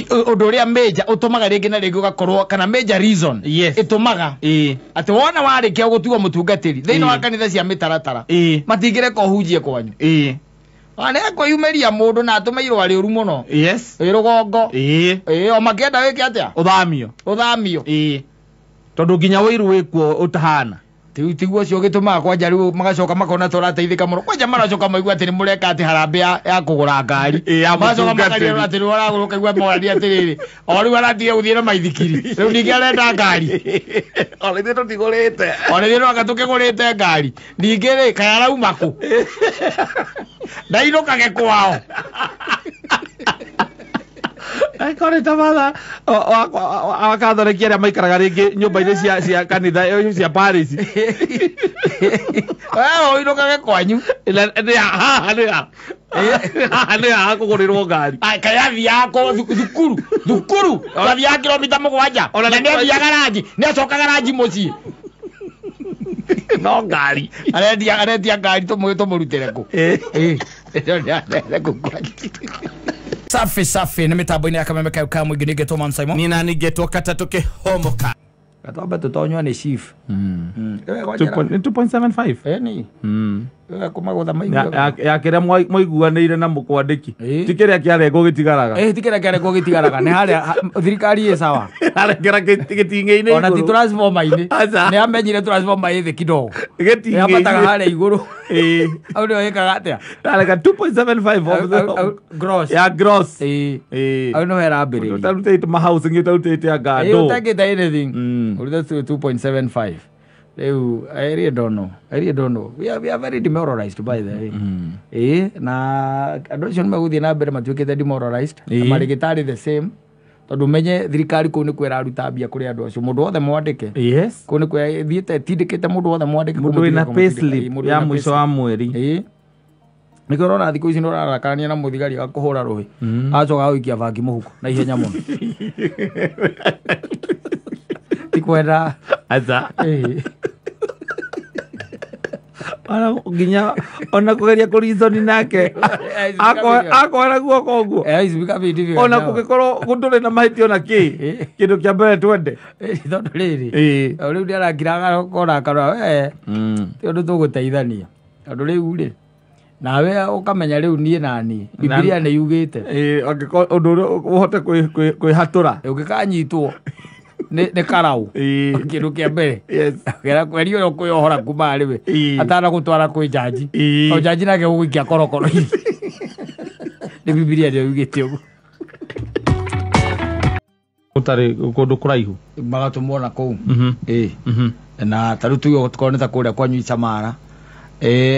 Ũndũ ũrĩa major ũtũmaga rĩngĩ na rĩngĩ ũgakorwo kana major reason ĩtũmaga atĩ wona warĩkia gũtuo mũtungatĩri thĩinĩ wa kanitha cia mĩtaratara matingĩreka ũhunjie kwanyu. Ane kwĩyumĩria mũndũ na atũme irũa rĩũru mũno. Ĩ rũgongo. Ĩ o makĩenda wĩke atĩa? Ũthamio. Ũthamio. Tondũ nginya wĩiru wĩkuo ũtahana. Tiguo ũcio ũgĩtũmaga kwanja rĩu magacoka makona tũrateithĩka mũno. Kwanja maracoka maigua atĩ nĩ mũreka atĩ harambee ya kũgũra ngari. Magacoka makaria atĩ nĩ ũragũra ũkaigua morania atĩrĩrĩ. O rĩu aratigire gũthiĩ na maithikiri. Rĩu ningĩ arenda ngari. Ona ithuĩ tũtigũrĩte. Ona ithuĩ no anga tũkĩgũrĩte ngari. Ningĩ rĩ kaĩ arauma kũ? Ndainũkage kwao. Angĩkorwo nĩ ta batha wa Catholic arĩa maikaraga rĩngĩ nyũmba-inĩ cia kanitha cia parish. Wewe ũinũkage kwanyu. Haha nĩ ha? Haha nĩ ha kũgũrĩrwo ngari? Kaĩ athiaga thukuru, thukuru. Athiaga kilomita 7. Na nĩ athiaga ranji, nĩ acokaga ranji mũciĩ. No ngari. Arendia ngari tũmũrutĩre kũ? Safi safi nĩ mĩtambo-inĩ ya Kameme kayo ka mũingĩ nĩngetwo Man Simon. Nĩ nani ngetwo Katatũ Kĩhomoka. Gatwambe tũtonywo nĩ chief. 2.75. Ĩni. Kũmagũtha maingĩ. Ya kĩrĩa mwaiguanĩire na mũkwandĩki. Ti kĩrĩa kĩarengwo gĩtigaraga. Ti kĩrĩa kĩarengwo gĩtigaraga. Nĩ harĩa thirikari ĩ sawa. Arengera gĩting'ĩ-inĩ igũrũ. Ona ti transformer-inĩ. Nĩ amenyire transformer ĩ thĩ kidogo. Gĩting'ĩ-inĩ. Nĩ ambataga harĩa igũrũ. Hau nĩho ĩkaga atĩa? Areka 2.75 of the gross. Ya gross. Hau nĩho ĩrambĩrĩria. Ũtarutĩte ma housing, ũtarutĩte anga ndũ. Ũtangĩte anything. Ũrutĩte 2.75. Rĩu, I really don't know. I really don't know. We are very demoralized by the way. Na andũ acio nĩ megũthiĩ na mbere matuĩkĩte demoralized. Na marĩgĩtarĩ the same. Tondũ menye thirikari kũu nĩkuo ĩraruta mbia kũrĩ andũ acio. Mũndũ wothe mwandĩke. Kũu nĩkuo ĩthiĩte ĩtindĩkĩte mũndũ wothe mwandĩke. Mũndũ wĩna payslip ya mũico wa mweri. Nĩkĩo ũrona thikũ ici nĩũrarakarania na mũthigari agakũhũra rũhĩ. Agacoka agagũikia bangi mũhuko na ihenya mũno. Ti kwenda. Aca. Ona nginya ona kũgeria kũreason nake akoera guoko ũguo. Ona kũngĩkorwo gũtũrĩ na mahĩtia ona kĩ, kĩndũ kĩa mbere twende. Tondũ rĩrĩ, rĩu nĩarakira agakora akarora we, ti ũndũ tũgũteithania. Tondũ rĩu rĩ, nawe ũkamenya rĩu niĩ na niĩ, Bibilia nĩ yugĩte. Angĩkorwo ũndũ ũrĩa ũhote kwĩhatũra. Ũngĩkanyitwo nĩ karau. Kĩndũ kĩa mbere. Kera kweri ũrĩa ũkwĩyohora kuma harĩ we. Atanagũtwara kwĩ njanji. O njanji nake gũgũikia korokoro-inĩ. Nĩ Bibilia nĩyo yugĩte ũguo. Ũtarĩ kũndũ kũraihu. Magatũmwo na kũu. Na ta rĩu tuge gũkorwo nĩ ta kũrĩa kwanyu Icamara.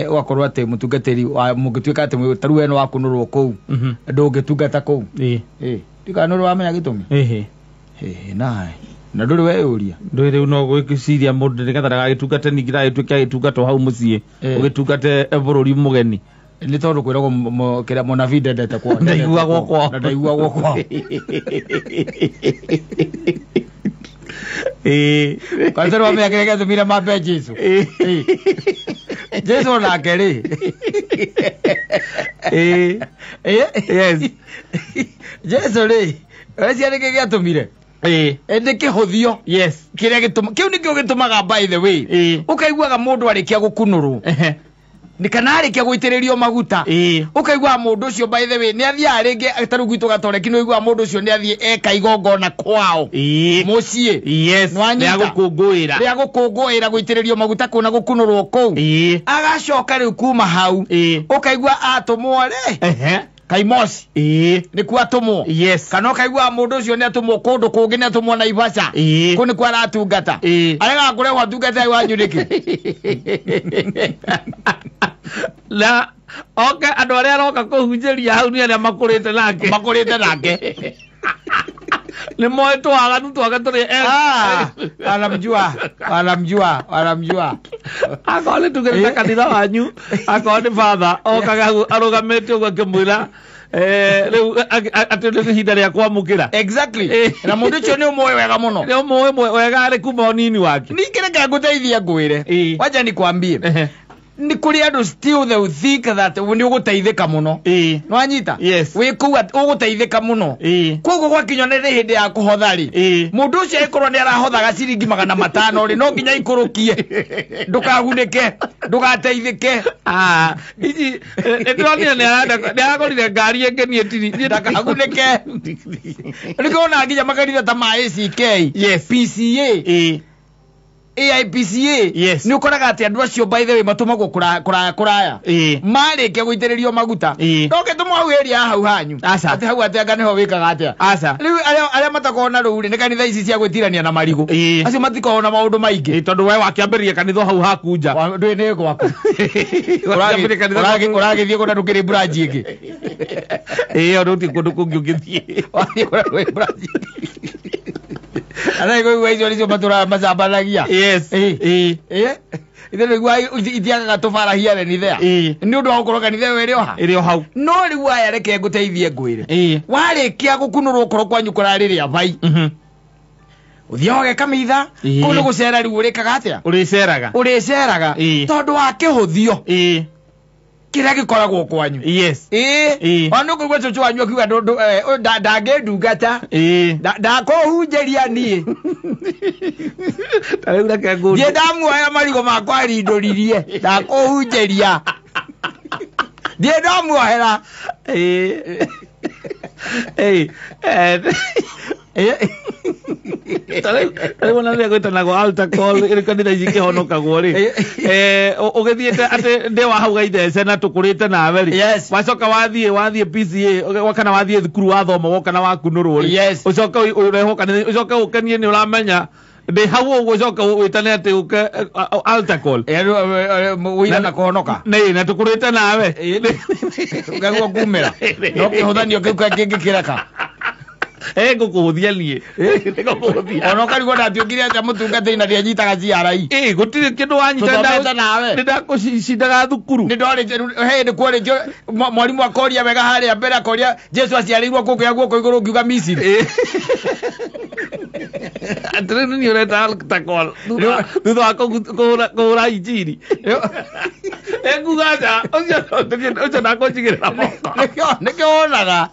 Ũgakorwo atĩ mũtungatĩri mũngĩtuĩka atĩ ta rĩu we nĩ wakunũrwo kũu. Ndũngĩtungata kũu. Ndikana nĩ ũrĩ wamenya gĩtũmi? Nae. Na ndũrĩ weyũria? Ndũrĩ rĩu no gwĩciria mũndũ nĩgetha ndagagĩtungate ningĩ ndagagĩtuĩke agĩtungatwo hau mũciĩ, ũgĩtungate bũrũri mũgeni. Nĩ tondũ kwĩragwo kĩrĩa mũnabii ndendete kwao. Ndaiguagwo kwao. Na ndaiguagwo kwao. Kwanza nĩ wamenya kĩrĩa gĩatũmire mambe Jesũ? Jesũ onake rĩ. Jesũ rĩ, weciria nĩkĩ gĩatũmire? Nĩ kĩhũthio. Kĩrĩa gĩtũma, kĩu nĩkĩo gĩtũmaga by the way. Ũkaiguaga mũndũ arĩkia gũkunũrwo. Nĩ kana arĩkia gũitĩrĩrio maguta. Ũkaiguaga mũndũ ũcio by the way nĩ athiaga rĩngĩ ta rĩu gwitũ Gatoreki nĩ ũiguaga mũndũ ũcio nĩ athiĩ eka igongona kwao. Mũciĩ. Nĩwanyita? Rĩa gũkũngũĩra. Rĩa gũkũngũĩra gũitĩrĩrio maguta kũu na gũkunũrwo kũu. Agacoka rĩu kuma hau. Ũkaigua atũmwo rĩ. Kaimosi. Nĩkuo atũmwo. Kana ũkaigua mũndũ ũcio nĩ atũmwo kũndũ kũngĩ, nĩ atũmwo Naivasha. Kũu nĩkuo aratungata. Aregaga kũrehwo atungata wanyu nĩkĩ? Na oke andũ arĩa aroka kũhunjĩria hau nĩ arĩa makũrĩte nake. Makũrĩte nake. Nĩ moĩ twaganu twake tũrĩ Wanamjua, wanamjua, wanamjua. Akorwo nĩ tugĩrĩte kanitha wanyu, akorwo nĩ father okaga hau arũgamĩte ũguo akĩmwĩra, rĩu atĩ nĩ ihinda rĩa kwamũkĩra. Exactly. Na mũndũ ũcio nĩ ũmũĩ wega mũno. Nĩ ũmũĩ wega arĩ kuma ũnini wake. Ningĩ reke ngũteithie ngwĩre. Wacha nikwambie. Nĩ kũrĩ andũ still they will think that nĩ ũgũteithĩka mũno. Nĩwanyita? Yes. Wĩ kũu ũgũteithĩka mũno. Koguo gwakinywo nĩ hĩndĩ ya kũhotha rĩ, mũndũ ũcio angĩkorwo nĩ arahothaga ciringi 500 rĩ, no nginya ikũrũkie. Ndũkagunĩke, ndũgateithĩke. Ici nĩndĩronire nĩ aragũrire ngari ĩngĩ niĩ tiri. Ndakagunĩke. Nĩkĩo wonaga nginya makanitha ta ma ACK, Yes. PCA, AIPCA. Yes. Nĩ ũkoraga atĩ andũ acio by the way matũmagwo kũraya kũraya. Marĩkia gũitĩrĩrio maguta. No ũngĩtũmwo hau area ya hau hanyu. Aca. Atĩ hau atĩ anga nĩho wĩkaga atĩa. Aca. Rĩu arĩa matakoragwo na rũu rĩ, nĩ kanitha ici cia gwĩtirania na marigũ. Acio matikoragwo na maũndũ maingĩ. Tondũ we wakĩambĩrĩria kanitha hau haku nja. Ndũĩ nĩ gwaku. Wakĩambĩrĩria kanitha gwaku. Ũragĩthiĩ kũna ndũkĩrĩ branch ĩngĩ. Ona gũtirĩ kũndũ kũngĩ ũngĩthiĩ. Wathiĩ kũna ndũrĩ branch ĩngĩ. Arĩa kũigua icio nĩcio matũraga macambanagia. Yes. Ithe nĩguo itiagaga tũbara here ni there. Nĩ ũndũ wa gũkorwo kanitha ĩyo ĩrĩ o ha. Ĩrĩ o hau. No rĩu aya reke ngũteithie ngwĩre. Warĩkia gũkunũrwo okorwo kwanyu kũrarĩ rĩa vai. Ũthiaga ũgeka mitha, kũu nĩ gũcera rĩu ũrĩkaga atĩa? Ũrĩceraga. Ũrĩceraga. Tondũ wa kĩhũthio. Kĩrĩa gĩkoragwo kwanyu. Yes. Ona nĩ ũkũigua cũcũ wanyu akiuga ndangĩndungata. Ndakũhunjĩria niĩ. Ta rĩu reke ngũrie. Thiĩ ndamuoya marigũ makwa arindũririe. Ndakũhunjĩria. Thiĩ ndamuohera. Ta rĩu ona rĩrĩa gwĩtanagwo altar call ĩrĩ kanitha ici ikĩhonokagwo rĩ, ũgĩthiĩte atĩ ndĩ wa hau gaithece na tũkũrĩte nawe rĩ, Yes. wacoka wathiĩ PCA kana wathiĩ thukuru wathoma woka na wakunũrwo rĩ, Yes. ũcoke ũrehwo kanitha ũcoke ũkenie nĩ ũramenya ndĩ hau ũguo ũcoke wĩtane atĩ ũke altar call. Wĩira na kũhonoka. Nĩ na tũkũrĩte nawe. Ũkaigua kumĩra. No kĩhũthanio kĩu kĩngĩkĩreka. Ngũkũhũthia niĩ. Ngũkũhũthia. Ona ũkarigwo ndatuĩkire atĩa mũtungatĩri na ndianyitaga CRE. Gũtirĩ kĩndũ wanyita Tũthomete nawe. Nĩ ndakũcindaga thukuru. Nĩ ndorĩtie he hĩndĩ kworĩtio mwarimũ akoria wega harĩa mbere akoria Jesu aciarĩirwo kũ ngĩoya guoko igũrũ ngiuga Misiri. Atĩrĩrĩ niĩ ũreta altar call thutha wa kũhũra injiri. Nguga aca, ũcio ndakũnjigĩrĩra moko. Nĩkĩo wonaga.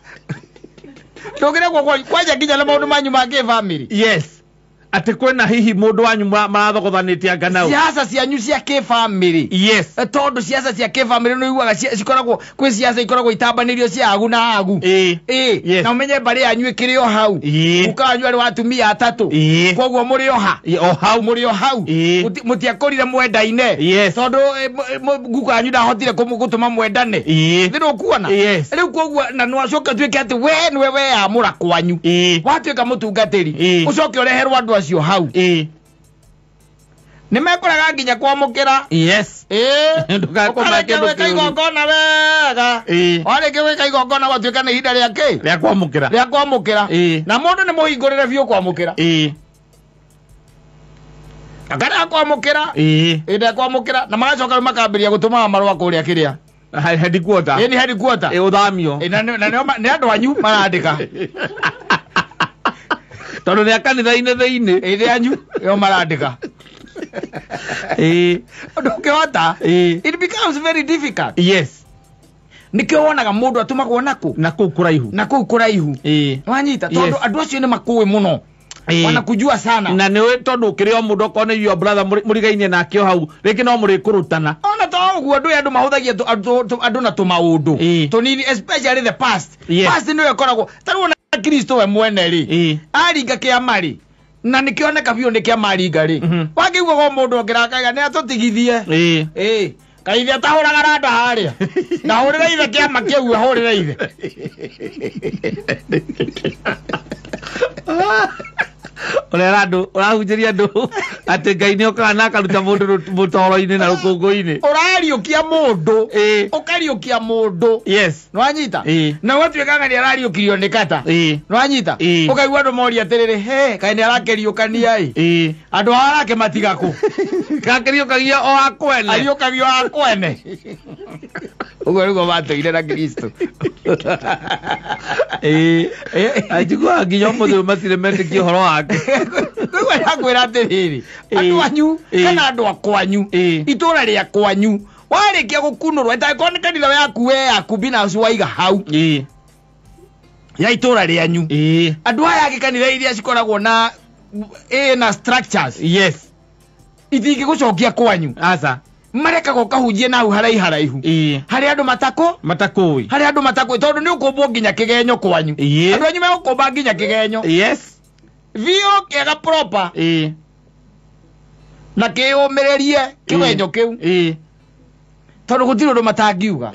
Ndũngĩrekwo kwanja nginya na maũndũ manyu ma kĩbamĩrĩ. Yes. Atĩ kwĩna hihi mũndũ wanyu marathogothanĩtie anga nau. Siasa cianyu cia kĩbamĩrĩ. Yes. Tondũ siasa cia kĩbamĩrĩ nĩ ũiguaga cikoragwo kwĩ siasa ikoragwo itambanĩirio cia agu na agu. Yes. Na ũmenye mbarĩ yanyu ĩkĩrĩ o hau. Guka wanyu arĩ wa atumia atatũ. Koguo mũrĩ o ha. O hau. Mũrĩ o hau. Mũtiakũrire mwendaine. Yes. Tondũ guka wanyu ndahotire gũtũma mwendane. Nĩ ũkuona? Yes. Rĩu koguo na nĩwacoka ũtuĩke atĩ we nĩwe weyamũra kwanyu. Watuĩka mũtungatĩri. Ũcoke ũreherwo andũ acio hau. Nĩ mekoraga nginya kwamũkĩra. Yes. Ndũgakoma Ũkarĩkia kĩndũ gwĩka kĩũru. igongona wega. Warĩkia gwĩka igongona gwatuĩka nĩ ihinda rĩa kĩ? Rĩa kwamũkĩra. Rĩa kwamũkĩra. Na mũndũ nĩ mũhingũrĩre biũ kwamũkĩra. Akarega kwamũkĩra. Ĩndĩ kwamũkĩra na magacoka rĩu makambĩrĩria gũtũmaga marũa kũrĩa kĩrĩa. Headquarter. Nĩ headquarter. Ũthamio. Na nĩ andũ anyu marandĩka. Tondũ nĩ a kanitha-inĩ thĩinĩ. Ĩndĩ anyu yo marandĩka. Ndũngĩhota. It becomes very difficult. Yes. Nĩkĩo wonaga mũndũ atũmagwo nakũ? Na kũu kũraihu. Na kũu kũraihu. Wanyita tondũ andũ acio nĩ makũĩ mũno. Wanakujua sana. Na nĩ tondũ ũkĩrĩ o mũndũ okorwo nĩ your brother mũrigainie nake o hau rĩngĩ no mũrĩkũrũtana. Ona to ũguo andũ andũ mahũthagia andũ na tũmaũndũ tũnini, especially the past. Past nĩyo ĩkoragwo ta rĩu ona Kristo we mwene rĩ, aringa kĩama rĩ, na nĩkĩoneka biũ nĩ kĩama aringa rĩ, wakĩiguaga o mũndũ ũngĩrakaiga nĩ atũtigithie. Kaithe atahũraga randa harĩa. Ndahũrĩre ithe kĩama kĩu ahũrĩre ithe. Ũrera andũ, ũrahunjĩria andũ atĩ Ngai nĩ okaga na akaruta mũndũ mũtoro-inĩ na rũkũngũ-inĩ. Ũrariũkia mũndũ. Ũkariũkia mũndũ. Yes. Nĩwanyita? Na ũgatuĩka nĩ arariũkirio nĩ kata. Nĩwanyita? Ũkaigua andũ moria atĩrĩrĩ, he, kaĩ nĩ arakĩriũkania ĩ? Andũ ao arakĩmatiga kũ? Gakĩriũkagia o akwene. Ariũkagio o akwene. Ũguo nĩguo matũire na Kristo. Anjiguaga nginya ũmũthĩ ũyũ matirĩ metĩkia ũhoro wake. Koguo ndakwĩra atĩrĩrĩ, andũ anyu kana andũ a kwanyu, itũra rĩa kwanyu, Warĩkia gũkunũrwo ĩtangĩkorwo nĩ kanitha yaku we yaku binafsi waiga hau. Ya itũra rĩanyu. Andũ aya angĩ kanitha iria cikoragwo na na structures. Yes. Itingĩgũcokia kwanyu. Aca. Marekaga ũkahunjie na hau haraiharaihu. Harĩ andũ matakũ? Matakũĩ. Harĩ andũ matakũĩ tondũ nĩ ũkũmbwo nginya kĩgenyo kwanyu. Andũ anyu megũkũmba nginya kĩgenyo. Yes. Biũ kĩega proper. Na kĩyũmĩrĩrie kĩgenyo kĩu. Tondũ gũtirĩ ũndũ matangiuga.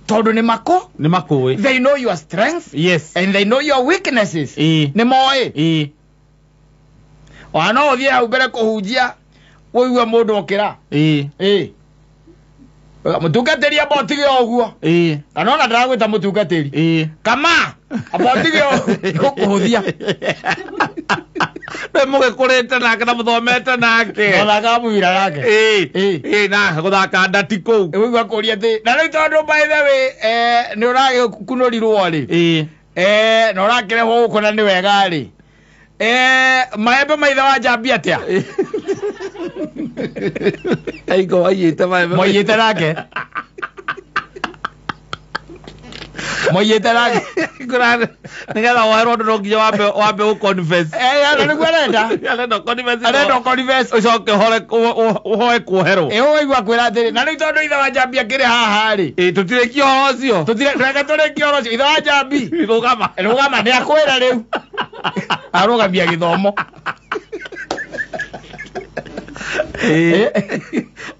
Tondũ nĩ makũ? Nĩ makũĩ. They know your strengths. Yes. And they know your weaknesses. Nĩ moĩ. Ona no ũthiĩ hau mbere kũhunjia ũigue mũndũ okĩra. Mũtungatĩri amba ũtige ũguo. Kana ona ndĩragwĩta mũtungatĩri. Kama amba ũtige ũguo ũkũhũthia. Nĩ mũgĩkũrĩte nake na mũthomete nake. Mũthakaga mũbira nake. Na gũthaka ndati kũu. Ũigua kũria atĩ na rĩu tondũ by the way nĩ ũragĩkunũrirwo rĩ. Na ũrakĩrehwo gũkũ na nĩ wega rĩ. Maembe maithe wa njambi atĩa? Aiko waiyĩte maembe. Mwaiyĩte nake. Mwaiyĩte nake. Nĩgetha woherwo ũndũ no nginya wambe ũ-confess. Na nĩguo arenda. Arenda ũ-confess. Arenda ũ-confess. Ũcoke ũhoe kuoherwo. Ũigua kwĩra atĩrĩ, na rĩu tondũ ithe wa njambi akĩrĩ haha rĩ. Tũtirĩkie ũhoro ũcio. Reke tũrĩkie ũhoro ũcio. Ithe wa njambi. Rũgama. Rũgama nĩ akwĩra rĩu. Arũgamia gĩthomo.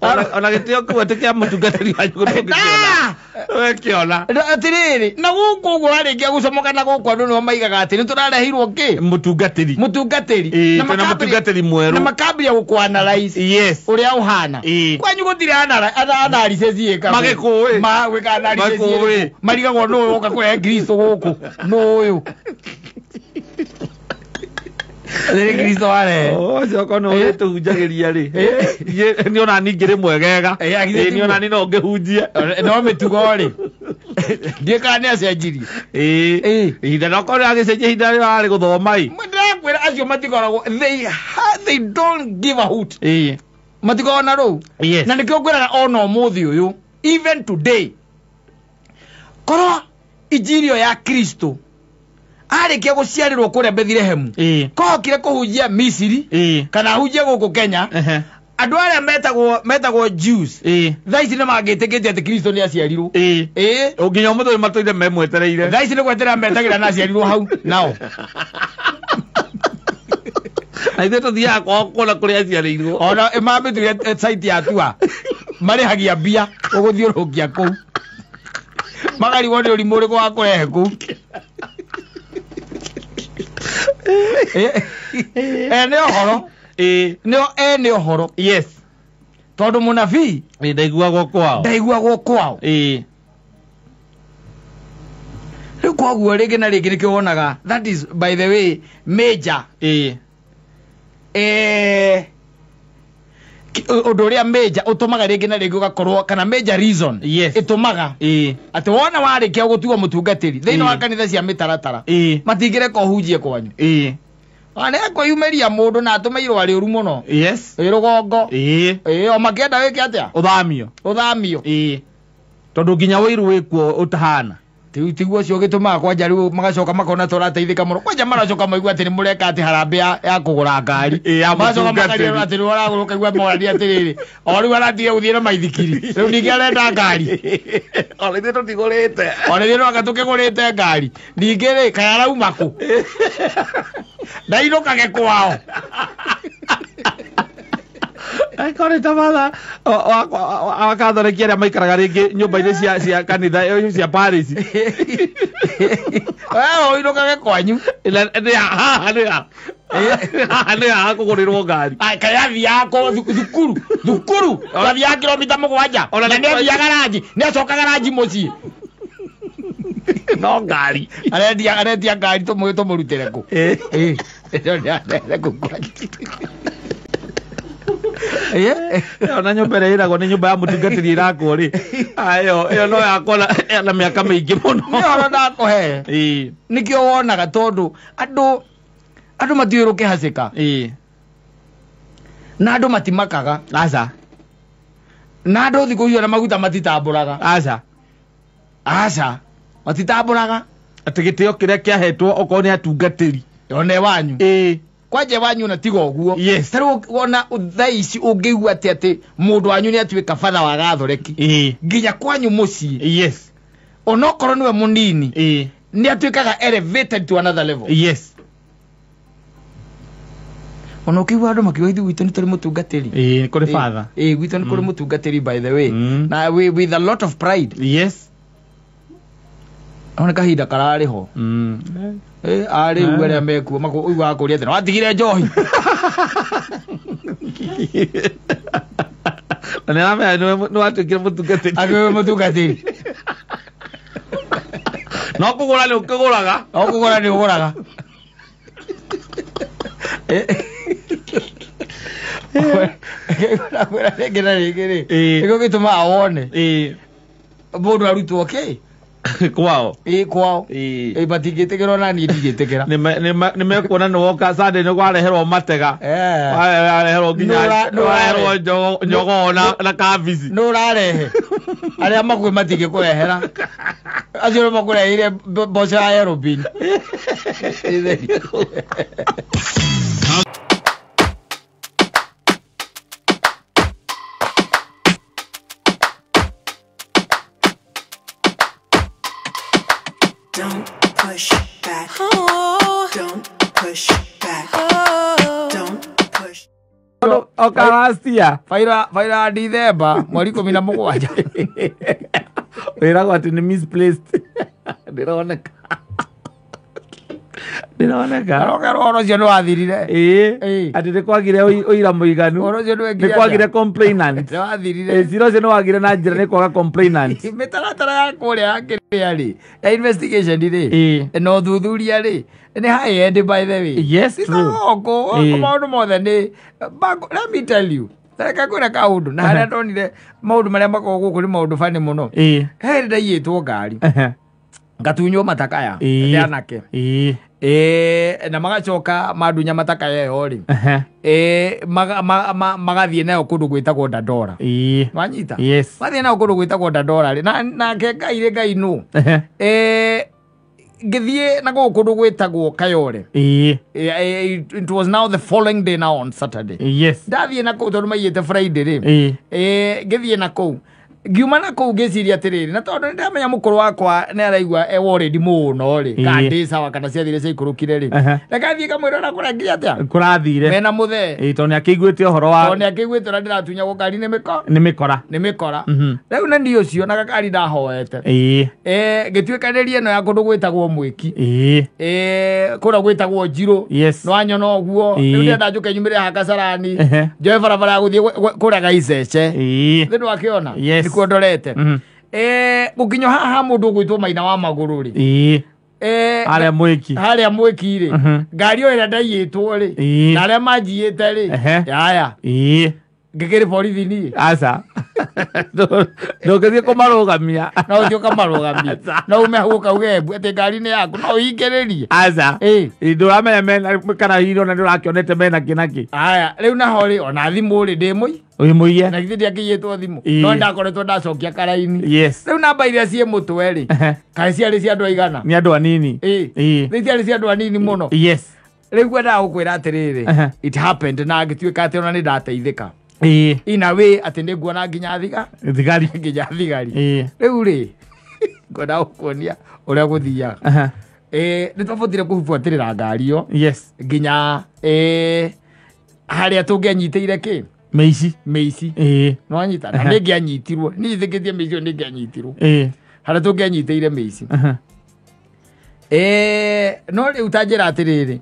Ona gĩtĩo kĩu atĩ kĩa mũtungatĩri wanyu ndũngĩkĩona. Wekĩona. Atĩrĩrĩ, na gũkũ ũguo warĩkia gũcomoka na gũkũ andũ nĩo maigaga atĩ nĩ tũrareheirwo kĩ? Mũtungatĩri. Mũtungatĩri. Na mũtungatĩri mwerũ. Na makambia gũkũ-analyze. Yes. Ũrĩa ũhana. Kwanyu gũtirĩ analysis ĩkagwo. Magĩkũĩ. Magwĩka analysis ĩrĩkũ. Marigagwo nũ ũyũ woka kũrehe Kristo gũkũ. Nũ ũyũ. Rĩrĩ Kristo warehe. Ũcio okorwo nĩ ũgĩtũhunjagĩria rĩ. Nĩ ona niĩ ngĩrĩ mwegega. Nĩ ona niĩ no ngĩhunjie. No mĩtugo rĩ. Ndiũĩ kana nĩ acenjirie. Ihinda no korwo agĩcenjia ihinda rĩrĩa arĩ gũthoma ĩ. Ndĩrakwĩra acio matikoragwo they don't give a hoot. Matikoragwo na rũu. Na nĩkĩo ngwĩraga ona ũmũthĩ ũyũ even today korwo injiri ĩyo ya Kristo arĩkia gũciarĩrwo kũrĩa Bethilehemu kohokire kũhunjia Misiri kana ahunjie gũkũ Kenya andũ arĩa metagwo Jews thaa ici nĩ mangĩtĩkĩtie atĩ Kristo nĩ aciarirwo. Nginya ũmũthĩ ũyũ matũire memwetereire. Thaa ici nĩ gweterera metagĩra na aciarirwo hau nao. Na ithuĩ tũthiaga kwao kuona kũrĩa aciarĩirwo. Ona mambĩtuire site ya tua marĩhagia mbia ũgũthiũrũrũkia kũu makarigwo nĩ ũrimũ ũrĩkũ wa kũrehe kũu. Nĩ ũhoro. Nĩ ũhoro. Yes. Tondũ mũnabii ndaiguagwo kwao. Ndaiguagwo kwao. Rĩu koguo rĩngĩ na rĩngĩ nĩkĩo wonaga that is by the way major. Ũndũ ũrĩa major ũtũmaga rĩngĩ na rĩngĩ ũgakorwo kana major reason ĩtũmaga atĩ wona warĩkia gũtuo mũtungatĩri thĩinĩ wa kanitha cia mĩtaratara matingĩreka ũhunjie kwanyu. Nĩ ekwĩyumĩria mũndũ na atũme irũa rĩũru mũno. Yes. Rũgongo. O makĩenda wĩke atĩa? Ũthamio. Ũthamio. Tondũ nginya ũiru wĩkuo ũtahana. Tiguo ũcio ũgĩtũmaga kwanja rĩu magacoka makona tũrateithĩka mũno. Kwanja maracoka maigua atĩ nĩ mũreka atĩ harambee ya kũgũra ngari. Magacoka makaria atĩ nĩ ũragũra ũkaigua morania atĩrĩrĩ o rĩu aratiga gũthiĩ na maithikiri. Rĩu ningĩ arenda ngari. Ona ithuĩ tũtigũrĩte. Ona ithuĩ no anga tũkĩgũrĩte ngari. Ningĩ rĩ kaĩ arauma kũ? Ndainũkage kwao. Angĩkorwo nĩ ta matha wakathoreki arĩa maikaraga rĩngĩ nyũmba-inĩ cia kanitha cia parish. We ũinũkage kwanyu. Haha nĩ haha kũgũrĩrwo ngari. Kaĩ athiaga thukuru thukuru athiaga kilomita 7 na nĩ athiaga ranji nĩ acokaga ranji mũciĩ. No ngari. Arendia ngari tũmũrutĩre kũ? Ona nyũmba ĩrĩa ĩragwo nĩ nyũmba ya mũtungatĩri ĩrakwo rĩ ĩyo no yakwo na mĩaka mĩingĩ mũno. Nĩ ũhoro ndakũhe. Nĩkĩo wonaga tondũ andũ matiũĩ rũkĩhacĩka. Na andũ matimakaga. Aca. Na andũ thikũ icio na maguta matitambũraga. Aca. Aca. Matitambũraga. Atĩ gĩtĩo kĩrĩa kĩahetwo okorwo nĩ atungatĩri. One wanyu. Ĩĩ. Kwanja wanyu na tiga ũguo. Yes. Ta rĩu wona thaa ici ũngĩigua atĩ atĩ mũndũ wanyu nĩ atuĩka batha wa gathoreki. Ĩĩ. Nginya kwanyu mũciĩ. Yes. Onokorwo nĩwe mũnini. Ĩĩ. Nĩ atuĩkaga elevated to another level. Yes. Ona ũkĩigua andũ makiuga ithuĩ gwitũ nĩ tũrĩ mũtungatĩri. Ĩĩ, kũrĩ father. Ĩĩ, gwitũ nĩ kũrĩ mũtungatĩri by the way. Mm. Na with a lot of pride. Yes. No nĩ kahinda kararĩ ho. Mm. Ĩ, arĩu arĩa mekuo ũiguaga kũria atĩ watigire njohi. Na nĩ aramenya nĩ watuĩkire mũtungatĩri. Akĩwe mũtungatĩri. No kũgũra nĩ ũkĩgũraga. O kũgũra nĩ ũgũraga. Kwĩra rĩngĩ na rĩngĩ rĩ. Ĩĩ. Nĩkĩo gĩtũmaga wone Ĩĩ. mũndũ arutwo kĩ? Kwao. Ĩĩ kwao. Ĩĩ. Ĩĩ matingĩtĩkĩra ona niĩ ndingĩtĩkĩra. Nĩ mekuona nĩ woka Sunday nĩ kwareherwo matega. Eh. Wareherwo nginya Nũ wareherwo njogoo na kabici. Nũ ũrarehe? Arĩa makuĩ matingĩkũrehera. Acio nĩ makũreheire mboco ya aerobin. Don't push back. Oh, Don't push back. oh. Don't push. Oka last year. Baira ya Dithemba mweri 17. Wĩragwo atĩ nĩ misplaced. Ndĩroneka. Ndĩroneka. Arokerwo ũhoro ũcio nĩ wathirire. Ĩĩ. Ĩĩ. Atĩ nĩ kwagire ũira mũiganu. Ũhoro ũcio nĩ wekire Nĩ kwagire atĩa? complainant. Nĩ wathirire. Ĩĩ, cira ũcio nĩ wagire na njĩra nĩ kwaga complainant. Mĩtaratara ya kũrĩa ya kĩrĩa rĩ ya investigation rĩ Ĩĩ. na ũthuthuria rĩ nĩ high end by the way. Yes, Ti ta true. gũkũ Ĩĩ. gũkũ maũndũ mothe nĩ let me tell you reke ngwĩre kaũndũ na harĩa ndonire maũndũ marĩa makoragwo gũkũ nĩ maũndũ bani mũno. Ĩĩ. He hĩndĩ ndaiyĩtwo ngari Ehe. ngatunywo matakaya Ĩĩ. nĩ anake. Ĩĩ. Ĩĩ, na magacoka mandunya matakaya ĩyo rĩ. Ehe. Ĩĩ, magathiĩ nayo kũndũ gwĩtagwo Dandora. Ĩĩ. Wanyita? Yes. Mathiĩ nayo kũndũ gwĩtagwo Dandora rĩ na nake Ngai rĩ Ngai nũ. Ehe. Ĩĩ, ngĩthiĩ na gũkũ kũndũ gwĩtagwo Kayore. Ĩĩ. Ĩĩ, it was now the following day now on Saturday. Yes. Ndathiĩ na kũu tondũ maiyĩte Friday rĩ. Ĩĩ. Ĩĩ, ngĩthiĩ na kũu ngiuma na kũu ngĩciria atĩrĩrĩ na tondũ nĩndamenya mũkũrũ wakwa nĩ araigua e worried mũno rĩ Ĩĩ. kana ndĩ sawa kana ciathire ciaikũrũkire rĩ Ehe. reke thiĩ ngamwĩra ũrĩa kũrekire atĩa Kũrathire. mena mũthee Ĩĩ, tondũ nĩ akĩiguĩte ũhoro wa tondũ nĩ akĩiguĩte ũrĩa ndĩratunyagwo ngari nĩ mĩko nĩ mĩkora. nĩ mĩkora Mhm. rĩu na niĩ ũcio na gakari ndahoete Ĩĩ. Ĩĩ, ngĩtuĩkanĩria ĩno ya kũndũ gwĩtagwo Mwĩki. Ĩĩ. Ĩĩ, kũrĩa gwĩtagwo Njirũ. Yes. Nĩwanyona ũguo Ĩĩ. rĩu ndĩrenda njũke nyumĩre haha Kasarani Ehe. njoe barabara ya gũthiĩ kũrĩa Gaicece Ĩĩ. thĩ ndwakĩona Yes. nĩkuo ndorete Mhm. Ĩĩ, gũkinywo haha mũndũ ũgwĩtwo Maina wa Magũrũ rĩ Ĩĩ. Ĩĩ, Harĩa Mwĩki. harĩa Mwĩki rĩ Mhm. ngari o ĩrĩa ndaiyĩtwo rĩ Ĩĩ. na arĩa manjiyĩte rĩ Ehe. yaya Ĩĩ. ngĩkĩrĩ borithi niĩ Aca. Ndũngĩthiĩ kũmarũgamia. No ũthiĩ ũkamarũgamia no ume hau ũkauge mbu atĩ ngari nĩ yaku no ũhingĩrĩrie. Aca. Ĩĩ. Ndũramenya mena kana hihi ona ndũrakĩonete mena kĩ na kĩ. Aya rĩu naho rĩ ona thimũ rĩ ndĩ mũi Wĩ mũiye. na githĩ ndiakĩiyĩtwo thimũ Ĩĩ. no ndakoretwo ndacokia karaini. Yes. Rĩu namba iria ciĩ mũtwe rĩ Ehe. kaĩ ciarĩ cia andũ aigana. Nĩ andũ anini. Ĩĩ. Ĩĩ. Rĩu ciarĩ cia andũ anini mũno. Yes. Rĩu ngwendaga gũkwĩra atĩrĩrĩ Ehe. it happened na ngĩtuĩka atĩ ona nĩ ndateithĩka Ĩĩ. in a way atĩ nĩ nguona nginya thiga Thigari. nginya thigari. Ĩĩ. Rĩu rĩ ngwendaga gũkuonia ũrĩa gũthiaga. Aha. Ĩĩ, nĩ twabotire kũbuatĩrĩra ngari ĩyo Yes. nginya ĩĩ, harĩa tũngĩanyitĩire kĩ Mĩici. mĩici. Ĩĩ. Nĩwanyita na Ehe. nĩngĩanyitirwo niĩ njĩtĩkĩtie mĩici ĩyo nĩngĩanyitirwo Ĩĩ. harĩa tũngĩanyitĩire mĩici. Aha. Ĩĩ, no rĩu ta njĩra atĩrĩrĩ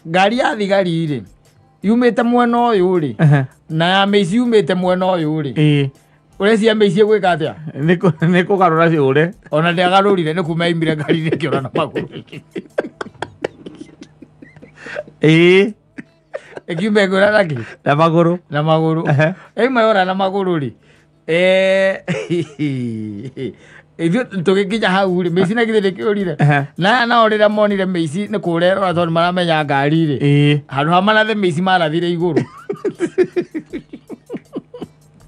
ngari ya thigari rĩ yumĩte mwena ũyũ rĩ Aha. na ya mĩici yumĩte mwena ũyũ rĩ Ĩĩ. ũreciria mĩici ĩgwĩka atĩa Nĩ kũgarũra ciũre. Ona ndĩagarũrire nĩ kuma yaimire ngari-inĩ ĩkĩũra na magũrũ. Ĩĩ. Ĩkiuma ĩkĩũra na kĩ Na magũrũ. Na magũrũ. Ehe. Yauma yora na magũrũ rĩ ithuĩ tũgĩkinya hau rĩ mĩici na githĩ ndĩkĩũrire. Ehe. Na nao rĩrĩa monire mĩici nĩ kũũra ĩrora tondũ maramenya ngari rĩ Ĩĩ. handũ ha marathe mĩici marathire igũrũ.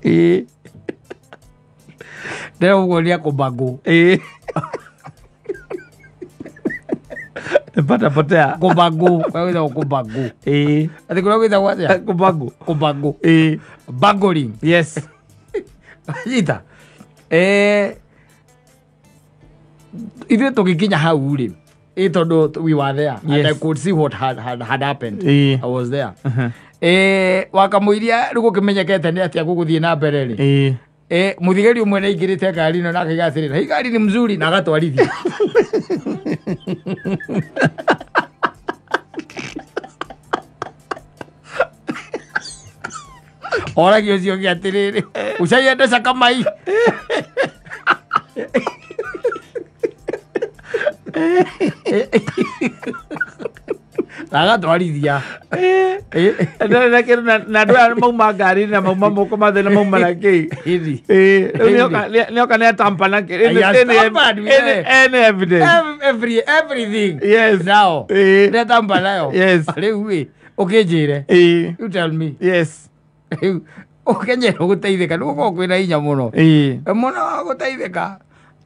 Ĩĩ. Ndĩra ũguo nĩ akũmbangũ. Pata potea. Kũmbangũ. Kũrĩa gwĩtagwo kũmbangũ. Atĩ kũrĩa gwĩtagwo atĩa? Kũmbangũ. Kũmbangũ. Bangling. Yes. Nyita. Ithuĩ tũgĩkinya hau rĩ, tondũ we were there. Yes. And I could see what had happened. I was there. Wakamũiria rĩu gũkĩmenyekete nĩ atĩa gũgũthiĩ na mbere rĩ. Mũthigari ũmwe nĩaingĩrĩte ngari ĩno na akaiga atĩrĩrĩ, hii gari ni mzuri, na agatwarithia. Oragia ũcio ũngĩ atĩrĩrĩ, ushaiendesha kama hii? Na agatwarithia. Na andũ aya mauma ngari-inĩ na mauma moko mathĩ na mauma na kĩ. Nĩoka nĩ atampa na kĩ. Any evidence. Everything. Yes. Now. Nĩ atampa nayo. Yes. Rĩu ĩ, ũkĩnjĩre. You tell me. Yes. Rĩu ũkenyerwo gũteithĩka nĩ gũkorwo kwĩna hinya mũno. Mũno gũteithĩka.